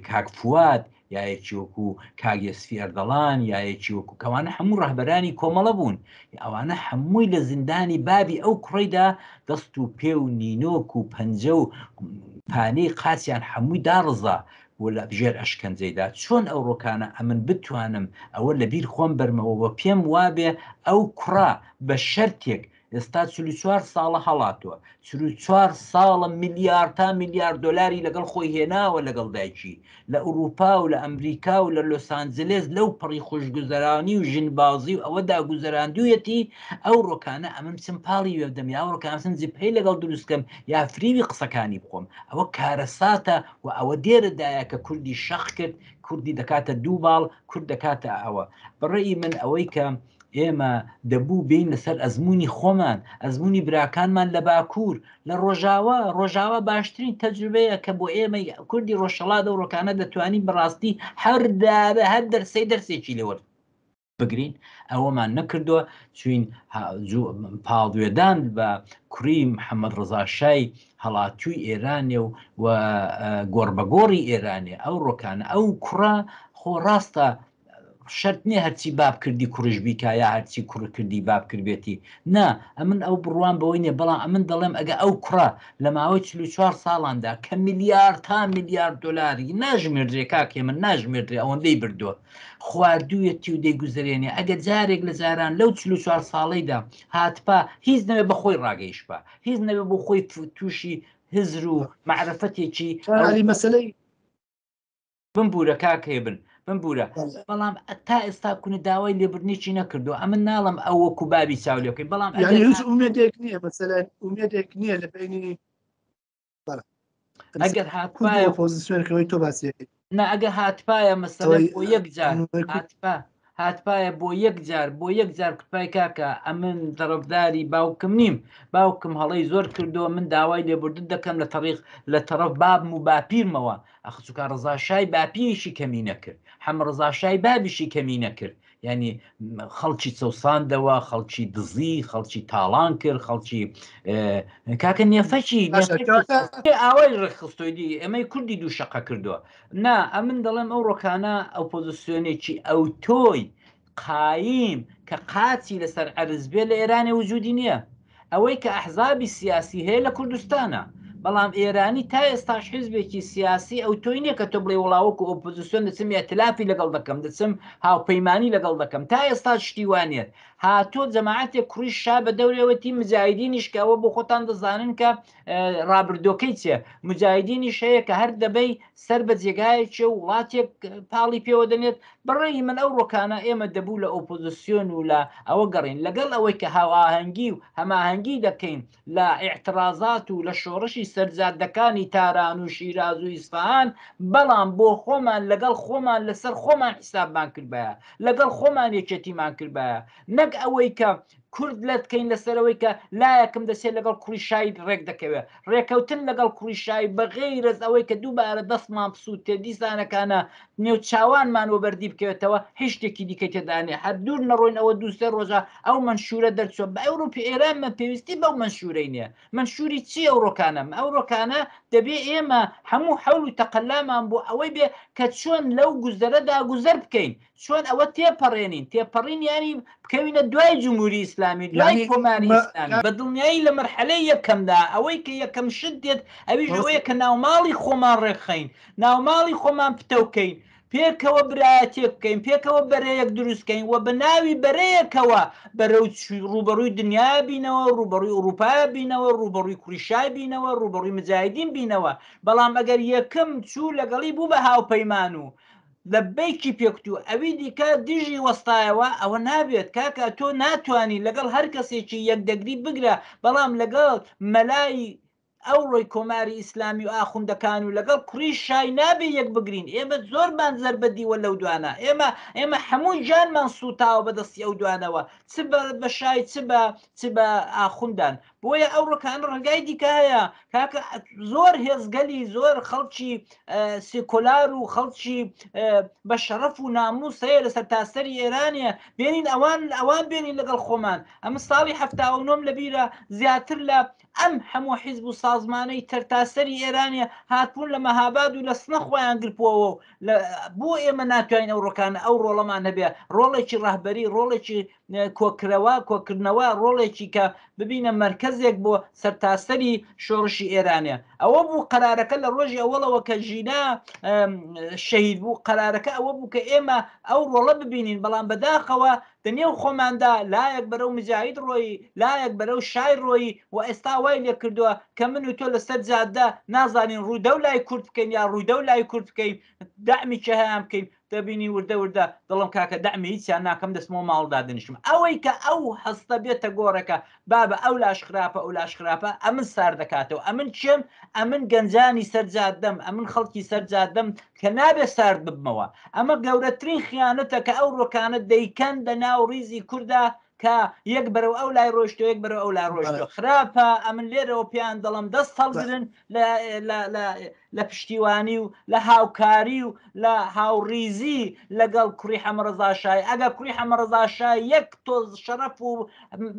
کاک فواد، یا یەکی وەکوو کاک یەسفی ئەردەڵان، یا یەکی وەکوو کەوانە هەموو ڕەهبەرانی کۆمەڵە بوون، ئەوانە هەمووی لە زیندانی بابی ئەو کوڕەیدا دەست و پێ و نینۆک و پەنجە و پانەی قاچیان هەمووی داڕزا، و لە ژێر ئەشکەنجەیدا چۆن ئەو ڕۆکانە ئەمن بتوانم ئەوە لە بیر خۆم بەرمەوە و پێم وابێ ئەو کوڕە بە شەرتێک ئێستا 44 ساڵە هەڵاتوە 44 ساڵە میلیارد تا میلیارد دۆلاری لەگەڵ خۆی هێناوە لەگەڵ دایکی لە ئوروپا و لە ئەمریکا و لە لۆسانجلێس لەو پەڕی خۆشگوزەرانی و ژنبازی و ئەوەدا گوزەراندویەتی ئەو ڕۆکانە ئەمن بچم پاڵی وێ بدەم یا ئەو ڕۆکانە بچم جبهەی لەگەڵ دروست کەم یا فریوی قسەکانی بخۆم ئەوە کارەساتە و ئەوە دێرەدایە کە کوردی شەق کرد، کوردی دەکاتە دوو باڵ، کورد دەکاتە ئەوە. بە ڕەئی من ئەوەی کە ئێمە دەبوو بێین لەسەر ئەزموونی خۆمان، ئەزموونی براکانمان لە باکوور، لە ڕۆژاوا، ڕۆژاوا باشترین تەجروبەیە کە بۆ ئێمەی کوردی ڕۆژهەڵات ئەو ڕۆکانە دەتوانین بەڕاستی هەر دارە هەر دەرسەی دەرسێکی لێ وەر بگرین ئەوەمان نەکردووە چوین پاڵوێدان بە کوڕی محەممەد ڕزاشای هەڵاتووی ئێرانێ و و گۆڕبەگۆڕی ئێرانێ ئەو ڕۆکانە ئەو کوڕە خۆ ڕاستە شەرت نییە هەرچی باب کردی کوڕیش بیکا یا هەرچی کوڕ کردی باب کردبێتی نا ئەمن ئەو بڕوام بەوەی نییە بەڵام ئەمن دەڵێم ئەگە ئەو کوڕە لە ماوەی 44 ساڵاندا کە میلیارد تا میلیارد دۆلاری ناژمێردرێ کاک هێمن ناژمێردرێ ئەوەندەی بردووە خواردوویەتی و دەیگوزەرێنێ، ئەگەر جارێک لە جاران لەو 44 ساڵەیدا هاتبا هیچ نەبێ بە خۆی ڕاگەیشتبا، هیچ نەبێ بۆ خۆی تووشی هزر و مەعرفەتێکی ئەو عەلی مەسەلەی بمبوورە کاک هێبن بمبوورە بەڵام تا ئێستا کونە داوای لێبوردنێکی نەکردو ئەمن ناڵم ئەو وەکو بابی چاو لێ بکەین بەڵام یعنی ئەگەر هیچ ئومێدێک نییە مەسەلەن ئومێدێک نییە لە بینی ئەگەر هاتبایە ئۆپۆزیسیۆنەکەوەی تۆ باسی نا ئەگەر هاتبایە مەسەلەن بۆ یەک جار هاتبا هاتبایە بۆ یەک جار بۆ یەک جار کوتپای کاکە ئەمن تەڕەفداری باوکم نیم باوکم هەڵەی زۆر کردووە من داوای لێبوردن دەکەم لە تەڕیق لە تەڕەف بابم و باپیرمەوە ئەخ چونکە ڕەزاشای باپیریشی کەمی نەکرد حەمە ڕەزاشای بابیشی کەمی نەکرد یانی خەڵکی چەوساندەوە خەڵکی دزی خەڵکی تاڵان کرد خەڵکی کاکە نێفەکی ئاوای ڕێکخستۆی دی ئێمەی کوردی دوو شەقە کردووە نا ئەمن دەڵێم ئەو ڕۆکانە ئۆپۆزیسیۆنێکی ئەو تۆی قایم کە قاچی لەسەر ئەرز بێ لە ئێرانێ وجودی نییە ئەوەی کە ئەحزابی سیاسی هەیە لە کوردستانە، بەڵام ئێرانی تا ئێستاش حیزبێکی سیاسی ئەوتۆی نیە کە تۆ بڵێی وەڵا وەکو ئۆپۆزیسیۆن دەچم ئیئتلافی لەگەڵ دەکەم، دەچم هاوپەیمانی لەگەڵ دەکەم، تا ئێستاش شتی وا نیە. هاتۆ جەماعەتێک کوڕی شا بە دەورێوەتی مجاهیدینیش کە ئەوە بۆ خۆتان دەزانن کە ڕابردۆکەی چیە، مجاهیدینیش هەیە کە هەر دەبەی سەر بە جێگایەکێ و وڵاتێک پاڵی پێوە دەنێت، بە ڕەئی من ئەو ڕۆکانە ئێمە دەبوو لە ئۆپۆزسیۆن و لە ئەوە گەڕێین، لەگەڵ ئەوەی کە هاوئاهەنگی و هەماهەنگی دەکەین لە ئیعتڕازات و لە شۆڕشی سەرجادەکانی تاران و شیراز و ئیسفەهان، بەڵام بۆ خۆمان لەگەڵ خۆمان لەسەر خۆمان حیسابمان کردبایە، لەگەڵ خۆمان یەکێتیمان کردبایە، نەک ئەوەی کە کورد لەت کەین لەسەر ئەوەی کە لایەکم دەچێت لەگەڵ کوڕی شای ڕێک دەکەوێت ڕێکەوتن لەگەڵ کوڕی شای بە غەیرەز ئەوەی کە دووبارە دەستمان بسووتێ دیسانەکانە نێو چاوانمان وەبەردی بکەوێتەوە هیچ شتێکی دیکەی تێدا نییە هەر دوور نەڕۆین ئەوە دوو سێ ڕۆژە ئەو مەنشوورە دەرچووە بە ئەوروپی ئێران من پێویستی بەو مەنشوورەی نییە مەنشووری چی ئەو ڕۆکانە ئەو ڕۆکانە دەبێ ئێمە هەموو حەول و تەقەلامان بۆ ئەوەی بێ کە چۆن لەو گوزەرەدا گوزەر بکەین چۆن ئەوە تێپەڕێنین؟ تێپەڕین یانی بکەوینە دوای جمهوری ئیسلامی، دوای یانی کۆماری مە ئیسلامی. بە دڵنیایی لە مەرحەلەی یەکەمدا ئەوەی کە یەکەم شت دێت ئەویش ئەوەیە کە ناوماڵی خۆمان ڕێکخەین، ناوماڵی خۆمان پتەو کەین، پێکەوە برایەتیەک بکەین، پێکەوە بەرەیەک دروست کەین و بە ناوی بەرەیەکەوە بەرەو ڕووبەڕووی دنیا بینەوە، ڕووبەڕووی ئوڕووپا بینەوە، ڕووبەڕووی کوڕی شای بینەوە، ڕووبەڕووی مجاهیدین بینەوە. بەڵام ئەگەر یەکەم چوو لەگەڵی بوو بە هاوپەیمان و لەبەیکی پێکوت و ئەوی دیکە دژی وەستایەوە ئەوە نابێت کاکە تۆ ناتوانی لەگەڵ هەر کەسێکی یەک دەگری بگرە بەڵام لەگەڵ مەلای ئەوڕۆی کۆماری ئیسلامی و ئاخوندەکان و لەگەڵ کوڕی شای نابێ یەک بگرین ئێمە زۆرمان زەربە دیوە لەو دوانە ئێمە ئێمە هەموو گیانمان سووتاوە بەدەستی ئەو دوانەوە چ بە شای چ بە چ بە ئاخوندان. بۆیە ئەو ڕکانە ڕێگای دیکە هەیە کاکە، زۆر هێزگەلی زۆر خەڵکی سیکۆلار و خەڵکی بە شەڕەف و ناموس هەیە لە سەرتاسەری ئێرانە، بێنین ئەوان ئەوان بێنین لەگەڵ خۆمان. ئەمە ساڵی 79م لەبیرە، زیاتر لە ئەم هەموو حیزب و سازمانەی تەرتاسەری ئێرانە هاتبوون لە مەهاباد و لە سنە خۆیان گرپەوە و بۆ ئێمە ناتوانین ئەو ڕۆکانە ئەو ڕۆڵەمان هەبێ، ڕۆڵێکی ڕەهبەری، ڕۆڵێکی کۆکرەوە کۆکردنەوە، ڕۆڵێکی کە ببینە مەرکەزێک بۆ سەرتاسەری شۆڕشی ئێرانێ. ئەوە بوو قەرارەکە لە ڕۆژی ئەوەڵەوە کە ژینا شەهید بوو، قەرارەکە ئەوە بوو کە ئێمە ئەو ڕۆڵە ببینین. بەڵام بەداخەوە دەنێو خۆماندا لایەک بەرەو مجاهید ڕۆیی، لایەک بەرەو شای ڕۆیی و ئێستا وای لێ کردووە کە من و تۆ لەسەر جادە نازانین ڕوودەو لای کورد بکەین یا ڕوودەو لای کورد بکەین، دەعمی چهیان بکەین. دەبینی وردە وردە دەڵم کاکە دەعمی هیچیان ناکەم، دەچمەوە ماڵ دادەنیشم. ئەوەی کە ئەو هەستە بێتە گۆڕەکە بابە ئەو لاش خراپە ئەو لاش خراپە، ئەمن سار دەکاتەوە. ئەمن کێم؟ ئەمن گەنجانی سەر جادەم، ئەمن خەڵکی سەر جادەم کە نابێ سارد ببمەوە. ئەمە گەورەترین خیانەتە کە ئەو ڕۆکانە دەیکەن دە ناو ڕیزی کوردا، کە یەک بەرەو ئەو لای ڕۆیشتۆ، یەک بەرەو ئەو لای ڕۆیشتۆ. خراپە. ئەمن لێرەوە پێیان دەڵم دەست هەڵگرن لە لە لە لە پشتیوانی و لە هاوکاری و لە هاوڕیزی لەگەڵ کوڕی حەمەڕەزا شای. ئەگەر کوڕی حەمەڕەزا شای یەک تۆز شەرەف و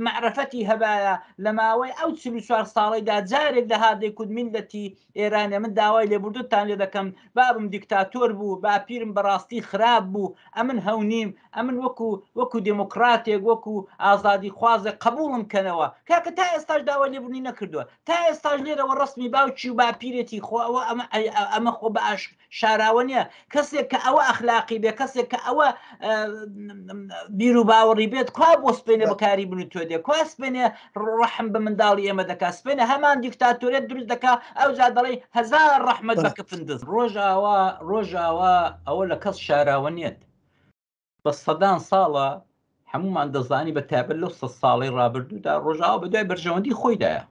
مەعرەفەتی هەبایە لە ماوەی ئەو 44 ساڵەیدا جارێک دەهات دەیکوت میللەتی ئێرانێ من داوای لێبوردنتان لێ دەکەم، بابم دیکتاتۆر بوو، باپیرم بەڕاستی خراپ بوو، ئەمن هەو نیم، ئەمن وەکو وەکو دێمۆکڕاتێک، وەکو ئازادیخوازێک قەبووڵم کەنەوە. کاکە تا ئێستاش داوای لێبوردنی نەکردووە. تا ئێستاش لێرەوە ڕەسمی باوکی و باپیرێتی خۆ ئەوە ئەمە ئەمە خۆ بە ئاش شاراوە نییە. کەسێک کە ئەوە ئەخلاقی بێ، کەسێک کە ئەوە بیر و باوەڕی بێت، کوا بۆ سپێنێ بەکاری بن و تۆ دێ؟ کوا سپێنێ ڕەحم بە منداڵی ئێمە دەکا؟ سپێنێ هەمان دیکتاتۆریەت دروست دەکا، ئەوجا دەڵێی هەزار ڕەحمەت بە کفندز. ڕۆژئاوا ڕۆژئاوا ئەوە لە کەس شاراوە نییە. بە سەدان ساڵە هەمومان دەزانی، بە تایبەت لەو سە ساڵەی ڕابردوودا ڕۆژاوا بە دوای بەرژەوەندی خۆیدایە.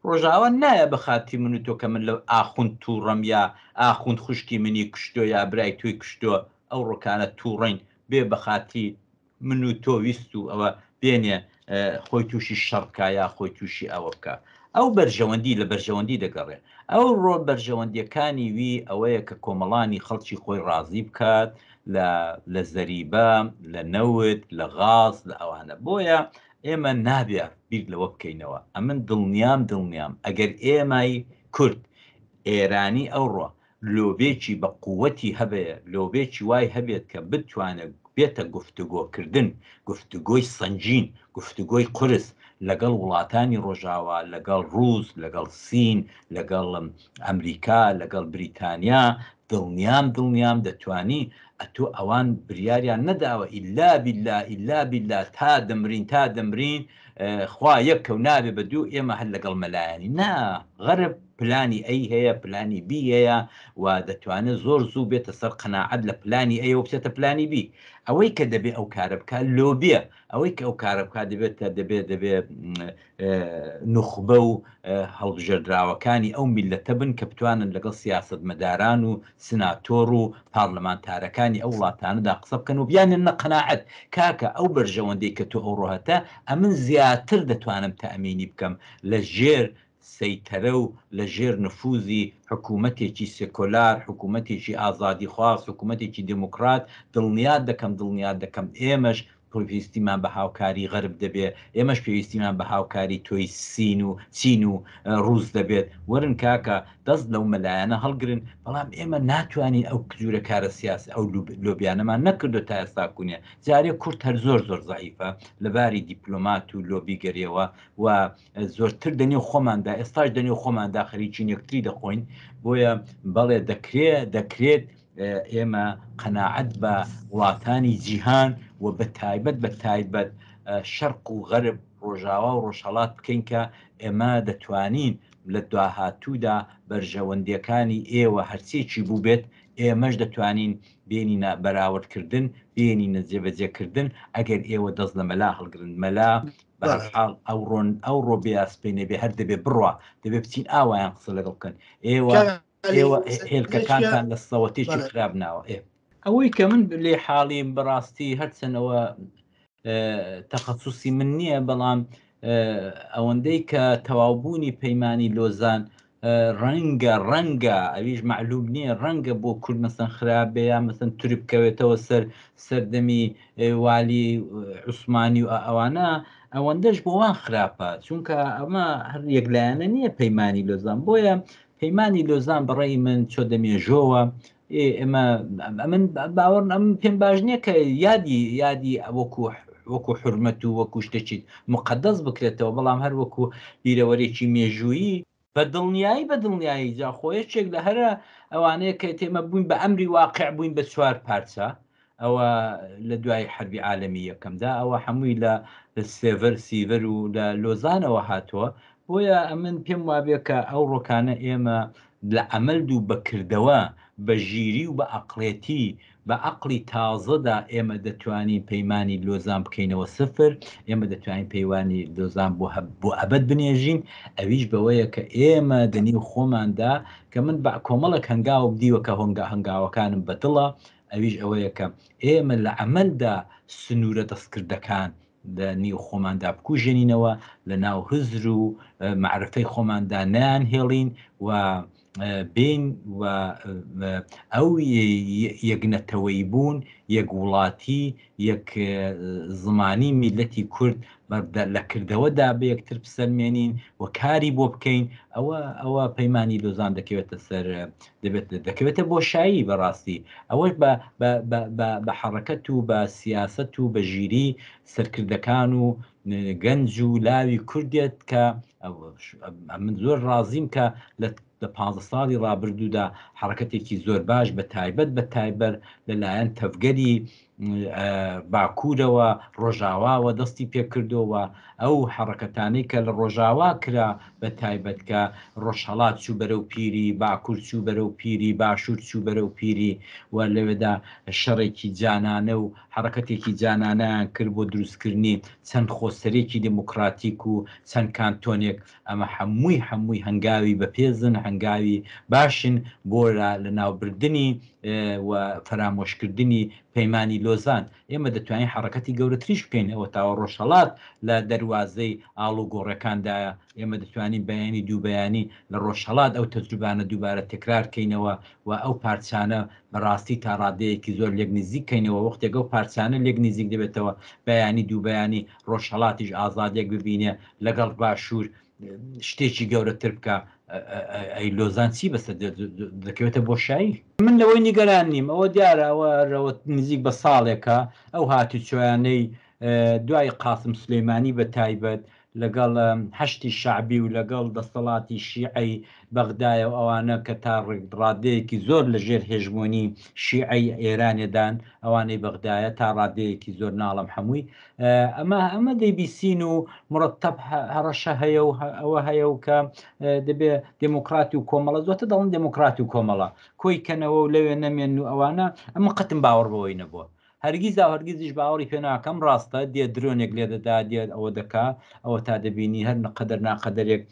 ڕۆژاوا نایە بە خاتری من و تۆ کە من لە ئاخوند تووڕەم یا ئاخوند خوشکی منی کوشتۆ یا برای تۆی کوشتۆ ئەو ڕۆکانە تووڕین، بێ بە خاتری من و تۆ ویست و ئەوە بێنێ خۆی تووشی شەڕ بکا یا خۆی تووشی ئەوە بکا. ئەو بەرژەوەندی لە بەرژەوەندی دەگەڕێ. ئەو ڕۆ بەرژەوەندیەکانی وی ئەوەیە کە کۆمەڵانی خەڵکی خۆی ڕازی بکات لە لە زەریبە، لە نەوت، لە غاز، لە ئەوانە. بۆیە ئێمە نابێ بیر لەوە بکەینەوە. ئەمن دڵنیام دڵنیام ئەگەر ئێمەی کورد ئێرانی ئەوڕۆ لۆبێکی بە قووەتی هەبێ، لۆبێکی وای هەبێت کە بتوانێت بێتە گفتوگۆکردن، گفتوگۆی سەنگین، گفتوگۆی قورس لەگەڵ وڵاتانی ڕۆژاوا، لەگەڵ ڕووس، لەگەڵ سین، لەگەڵ ئەمریکا، لەگەڵ بریتانیا، دڵنیام دڵنیام دەتوانی. ئەتۆ ئەوان بریاریان نەداوە ئیلا بیلا ئیلا بیلا تا دەمرین تا دەمرین خوا یەکە و نابێ بە دوو، ئێمە هەر لەگەڵ مەلایانی. نا، غەرب پلانی ئەی هەیە، پلانی بی هەیە و دەتوانێت زۆر زوو بێتە سەر قەناعەت لە پلانی ئەیەوە بچێتە پلانی بی. ئەوەی کە دەبێ ئەو کارە بکات لۆبیە، ئەوەی کە ئەو کارە بکات دەبێت دەبێت دەبێت نوخبە و هەڵبژێردراوەکانی ئەو میللەتە بن کە بتوانن لەگەڵ سیاسەتمەداران و سناتۆر و پارلەمانتارەکانی ئەو وڵاتانەدا قسە بکەن و بیانێننە قەناعەت کاکە ئەو بەرژەوەندەی کە تۆ ئەوڕۆ هەتە ئەمن زیاتر دەتوانم تەئمینی بکەم لە ژێر سەیتەرە و لە ژێر نفوزی حکوومەتێکی سێکۆلار، حکوومەتێکی ئازادیخواز، حکوومەتێکی دێموکڕات، دڵنیات دەکەم، دڵنیات دەکەم ئێمەش پێویستیمان بە هاوکاری غەرب دەبێت، ئێمەش پێویستیمان بە هاوکاری تۆی سین و چین و ڕووس دەبێت. وەرن کاکە دەست لەو مەلایانە هەڵگرن، بەڵام ئێمە ناتوانین ئەو جورە کارە سیاسی ئەو لۆبیانەمان نەکردو تا ئێستا کونێ. جارێ کورد هەر زۆر زۆر زەعیفە لە باری دیپلۆمات و لۆبیگەریەوە و زۆرتر دەنێو خۆماندا، ئێستاش دەنێو خۆماندا خەریکین یەکتری دەخۆین. بۆیە بەڵێ دەکرێ دەکرێت ئێمە قەناعەت بە وڵاتانی جیهان و بە تایبەت بە تایبەت شەرق و غەرب، ڕۆژاوا و ڕۆژهەڵات بکەین کە ئێمە دەتوانین لە داهاتوودا بەرژەوەندیەکانی ئێوە هەرچیەکی بووبێت ئێمەش دەتوانین بێنینە بەراوردکردن، بێنینە جێبەجێکردن ئەگەر ئێوە دەست لە مەلا هەڵگرن. مەلا بەهەرحاڵ ئەوڕۆن ئەوڕۆ بێ یا سبەینێ بێ هەر دەبێ بڕوا، دەبێ بچین ئاوایان قسە لەگەڵ بکەن. ئێوە ئێوە هێلکەکانتان لە سەوەتێکی خراپ ناوە. ئێ ئەوەی کە من لێ حاڵیم بەڕاستی هەرچەنەوە تەخەسوسی من نییە، بەڵام ئەوەندەی کە تەواوبوونی پەیمانی لۆزان ڕەنگە ڕەنگە ئەویش مەعلوم نییە ڕەنگە بۆ کورد مەسەن خراپ بێ یا مەسەن تورک بکەوێتەوە سەر سەردەمی والی عوسمانی و ئەوانە ئەوەندەش بۆ وان خراپە چونکە ئەمە هەر یەکلایەنە نییە پەیمانی لۆزان بۆیە پەیمانی لۆزان بەڕێی من چۆ دەمێژۆوە ئێمە ئەمن باوەڕ ئەم پێم باش نییە کە یادی یادی وەکو وەکو حرمەت و وەکو شتێکی مقدەس بکرێتەوە بەڵام هەر وەکو بیرەوەرێکی مێژوویی بە دڵنیایی بە دڵنیایی جا خۆ یەکێک لە هەرە ئەوانەیە کە تێمە بووین بە ئەمری واقع بووین بە چوار پارچە ئەوە لە دوای حربی عالەمی یەکەمدا ئەوە هەمووی لە سێڤەر سیڤەر و لە لۆزانەوە هاتووە بۆیە ئەمن پێم وابێ کە ئەو ڕۆکانە ئێمە لە عەمەلد و بە کردەوە، بە ژیری و بە عەقڵێتی، بە عەقڵی تازەدا ئێمە دەتوانین پەیمانی لۆزان بکەینەوە سفر، ئێمە دەتوانین پەیوانی لۆزان بۆ بۆ ئەبەد بنێژین، ئەویش بەوەیە کە ئێمە دە نێو خۆماندا کە من بە کۆمەڵێک هەنگاوم دیوە کە هۆنگا هەنگاوەکانم بە دڵە، ئەویش ئەوەیە کە ئێمە لە عەمەلدا سنوورە دەستکردەکان لە نیو خۆماندا بکوژێنینەوە، لە ناو هزر و مەعرفەی خۆماندا نەیانهێڵین و بێین و ئەو یەک نەتەوەیی بوون، یەک وڵاتی، یەک زمانی میللەتی کورد لە کردەوەدا بە یەکتر بسەلمێنین و کاری بۆ بکەین، ئەوە ئەوە پەیمانی لۆزان دەکەوێتە سەر دەبێت دەکەوێتە بۆشایی بەڕاستی ئەوەش بە بە بە بە بە حەڕەکەت و بە سیاسەت و بە ژیری سەرکردەکان و گەنج و لاوی کوردێت کە من زۆر ڕازیم کە لە لە 15 ساڵی ڕابردوودا حەڕەکەتێکی زۆر باش بە تایبەت بە تایبەر لەلایەن تەڤگەری باکوورەوە ڕۆژاواوە دەستی پێکردەوە ئەو حەڕەکەتانەی کە لە ڕۆژاوا کرا بە تایبەت کە ڕۆژهەڵات چوو بەرەو پیری، باکوور چوو بەرەو پیری، باشوور چوو بەرەو پیری و لەوێدا شەڕێکی جانانە و حەڕەکەتێکی جانانەیان کرد بۆ دروستکردنی چەند خۆسەرێکی دێموکڕاتیک و چەند کانتۆنێک، ئەمە حەمووی حەمووی هەنگاوی بەپێزن، هەنگاوی باشن بۆ لەناوبردنی و فەرامۆشکردنی پەیمانی لۆزان. ئێمە دەتوانین حەڕەکەتی گەورەتریش بکەین، ئەوەتاوە ڕۆژهەڵات لە دەروازەی ئاڵوگۆڕەکاندایە، ئێمە دەتوانین بەیانی دوو بەیانی لە ڕۆژهەڵات ئەو تەجروبانە دووبارە تەکرار کەینەوە و ئەو پارچانە بە ڕاستی تا ڕادەیەکی زۆر لێک نزیک کەینەوە، وەختێک ئەو پارچانە لێک نزیک دەبێتەوە بەیانی دوو بەیانی ڕۆژهەڵاتیش ئازادیەک ببینێ لەگەڵ باشوور شتێکی گەورەتر بکا ئەی لۆزان چی بەسەر دەکەوێتە بۆشایی؟ من لەوەی نیگەران نیم، ئەوە دیارە ئەوە رەوە نزیک بە ساڵێکە ئەو هاتوچۆیانەی دوای قاسم سولەیمانی بە تایبەت لەگەڵ حەشدی شەعبی و لەگەڵ دەسەڵاتی شیعەی بەغدایە و ئەوانە کە تا ڕادەیەکی زۆر لە ژێر هێژمۆنی شیعەی ئێرانێدان ئەوانەی بەغدایە تا ڕادەیەکی زۆر ناڵم هەمووی ئەمە ئەمە دەیبیسین و مرتب هەڕەشە هەیە و ئەوە هەیە و کە دەبێ دێموکراتی و کۆمەڵە زۆتە دەڵن دێموکراتی و کۆمەڵە کۆی کەنەوە و لەوێ نەمێن و ئەوانە ئەمە قەتم باوەڕ بەوەی نەبووە هەرگیز و هەرگیزیش باوەڕی پێ ناکەم ڕاستە دێ درۆنێک لێ دەدا دێ ئەوە دەکا ئەوە تا دەبینی هەر قەدەر ناقەدەرێک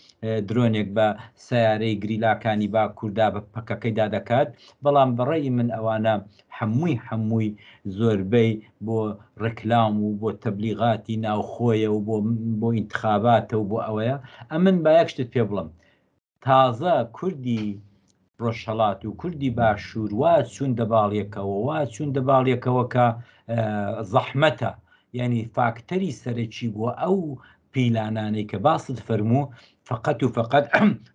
درۆنێک بە سیارەی گریلاکانی باکووردا بە پەکەکەیدا دەکات بەڵام بەڕێی من ئەوانە حەمووی حەمووی زۆربەی بۆ ڕێکلام و بۆ تەبلیغاتی ناوخۆیە و بۆ بۆ ئینتخاباتە و بۆ ئەوەیە ئەمن با یەک شتت پێ بڵم تازە کوردی ڕۆژهەڵات و کوردی باشوور وا چوون دەباڵیەکەوە وا چوون دەباڵیەکەوە کە زەحمەتە یعنی فاکتەری سەرەکی بۆ ئەو پیلانانەی کە باست فەرموو فقط و فقط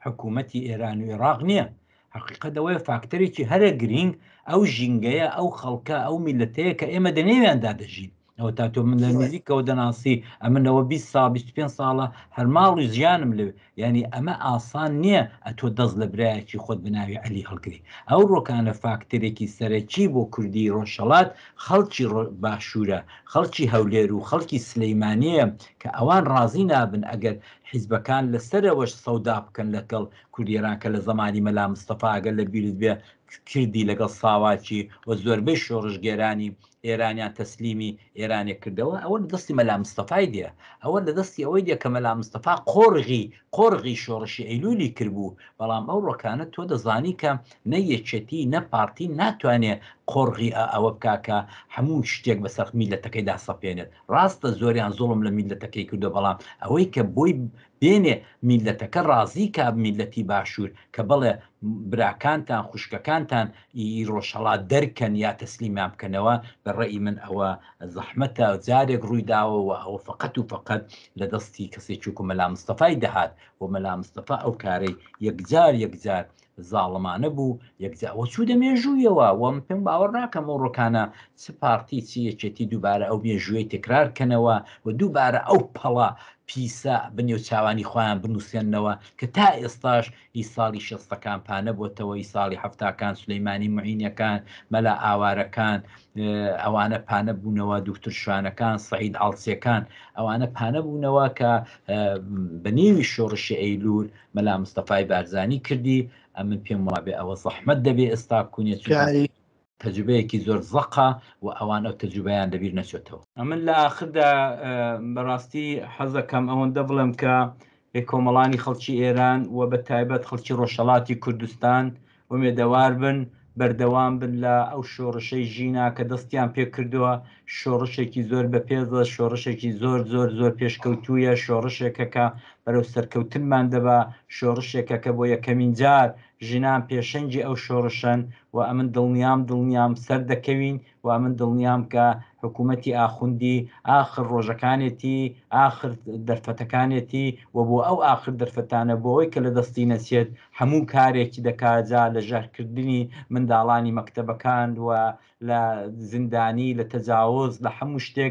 حکوومەتی ئێران و عێراق نییە حەقیقەت ئەوەیە فاکتەرێکی هەرە گرینگ ئەو ژینگەیە، ئەو خەڵکە، ئەو میللەتەیە کە ئێمە دەنێویاندا دەژین. ئەوە تا تۆ من لە نزیکەوە دەناسی، ئەمنەوە 20 ساڵ 25 ساڵە هەر ماڵ و ژیانم لەوێ. یعنی ئەمە ئاسان نییە ئەتۆ دەست لە برایەکی خۆت بە ناوی عەلی هەڵگری. ئەو ڕۆکانە فاکتەرێکی سەرەکی بۆ کوردی ڕۆژهەڵات خەڵکی باشوورە، خەڵکی هەولێر و خەڵکی سلەیمانییە کە ئەوان ڕازی نابن ئەگەر حیزبەکان لە سەرەوەش سەودا بکەن لەگەڵ. کوردی ئێران کە لە زەمانی مەلا مستەفا ئەگەر لە بیرت بێ کردی لەگەڵ ساواکی و زۆربەی شۆڕشگێرانی ئێرانیان تەسلیمی ئێرانێک کردەوە، ئەوە لە دەستی مەلا مستەفای دێ، ئەوە لە دەستی ئەوەی دێ کە مەلا مستەفا قۆرغی قۆرغی شۆڕشی ئەیلولی کردبوو، بەڵام ئەو ڕۆکانە تۆ دەزانی کە نە یەکێتی نە پارتی ناتوانێ قۆرغی ئەوە بکا کە هەموو شتێک بەسەر میللەتەکەیدا سەپێنێت، ڕاستە زۆریان زوڵم لە میللەتەکەی کردوە بەڵام ئەوەی کە بۆی بێنێ میللەتەکە ڕازی کا میللەتی باشوور کە بەڵێ براکانتان خوشکەکانتان ی ڕۆژهەڵات دەرکەن یا تەسلیمیان بکەنەوە بە ڕەئی من ئەوە زەحمەتە جارێک ڕووی داوە و ئەوە فەقەت و فەقەت لە دەستی کەسێکی وەکو مەلا مستەفای دەهات و مەلا مستەفا ئەو کارەی یەکجار یەکجار زاڵمانە بوو یەکجا وە چوو دە مێژوویەوە وە من پێم باوەڕ ناکەم ئەو ڕۆکانە چ پارتی چ یەکێتی دووبارە ئەو مێژووی تکرار کەنەوە و دووبارە ئەو پەڵە پیسە بە نێوچاوانی خۆیان بنووسێننەوە کە تا ئێستاش ئی ساڵی شێستەکان پانەبۆتەوە ئی ساڵی حەفتاکان سولەیمانی معینەکان مەلا ئاوارەکان ئەوانە پانەبوونەوە دوکتور شوانەکان سەعید ئاڵسیەکان ئەوانە پانەبوونەوە کە بە نێوی شۆڕشی ئەیلول مەلا مستەفای بارزانی کردی ئەمن پێم وابێ ئەوە زەحمەت دەبێ ئێستا کونێ چونکە تەجروبەیەکی زۆر زەقە و ئەوان ئەو تەجروبەیان لەبیر نەچێتەوە. ئەمن لە ئاخردا بەڕاستی حەزەکەم ئەوەندە بڵێم کە کۆمەڵانی خەڵکی ئێران و بە تایبەت خەڵکی ڕۆژهەڵاتی کوردستان ئومێدەوار بن، بەردەوام بن لە ئەو شۆڕشەی ژینا کە دەستیان پێ کردووە، شۆڕشێکی زۆر بەپێزە، شۆڕشێکی زۆر زۆر زۆر پێشکەوتوویە، شۆڕشێکە کە بەرەو سەرکەوتنمان دەبا، شۆڕشێکە کە بۆ یەکەمین جار ژنان پێشەنگی ئەو شۆڕشەن و ئەمن دڵنیام دڵنیام سەردەکەوین و ئەمن دڵنیام کە حکوومەتی ئاخوندی ئاخر ڕۆژەکانێتی، ئاخر دەرفەتەکانێتی و بۆ ئەو ئاخر دەرفەتانە بۆ ئەوەی کە لە دەستی نەچێت هەموو کارێکی دەکا جا لە ژەهرکردنی منداڵانی مەکتەبەکان و لە زیندانی، لە تەجاوز، لە هەموو شتێک.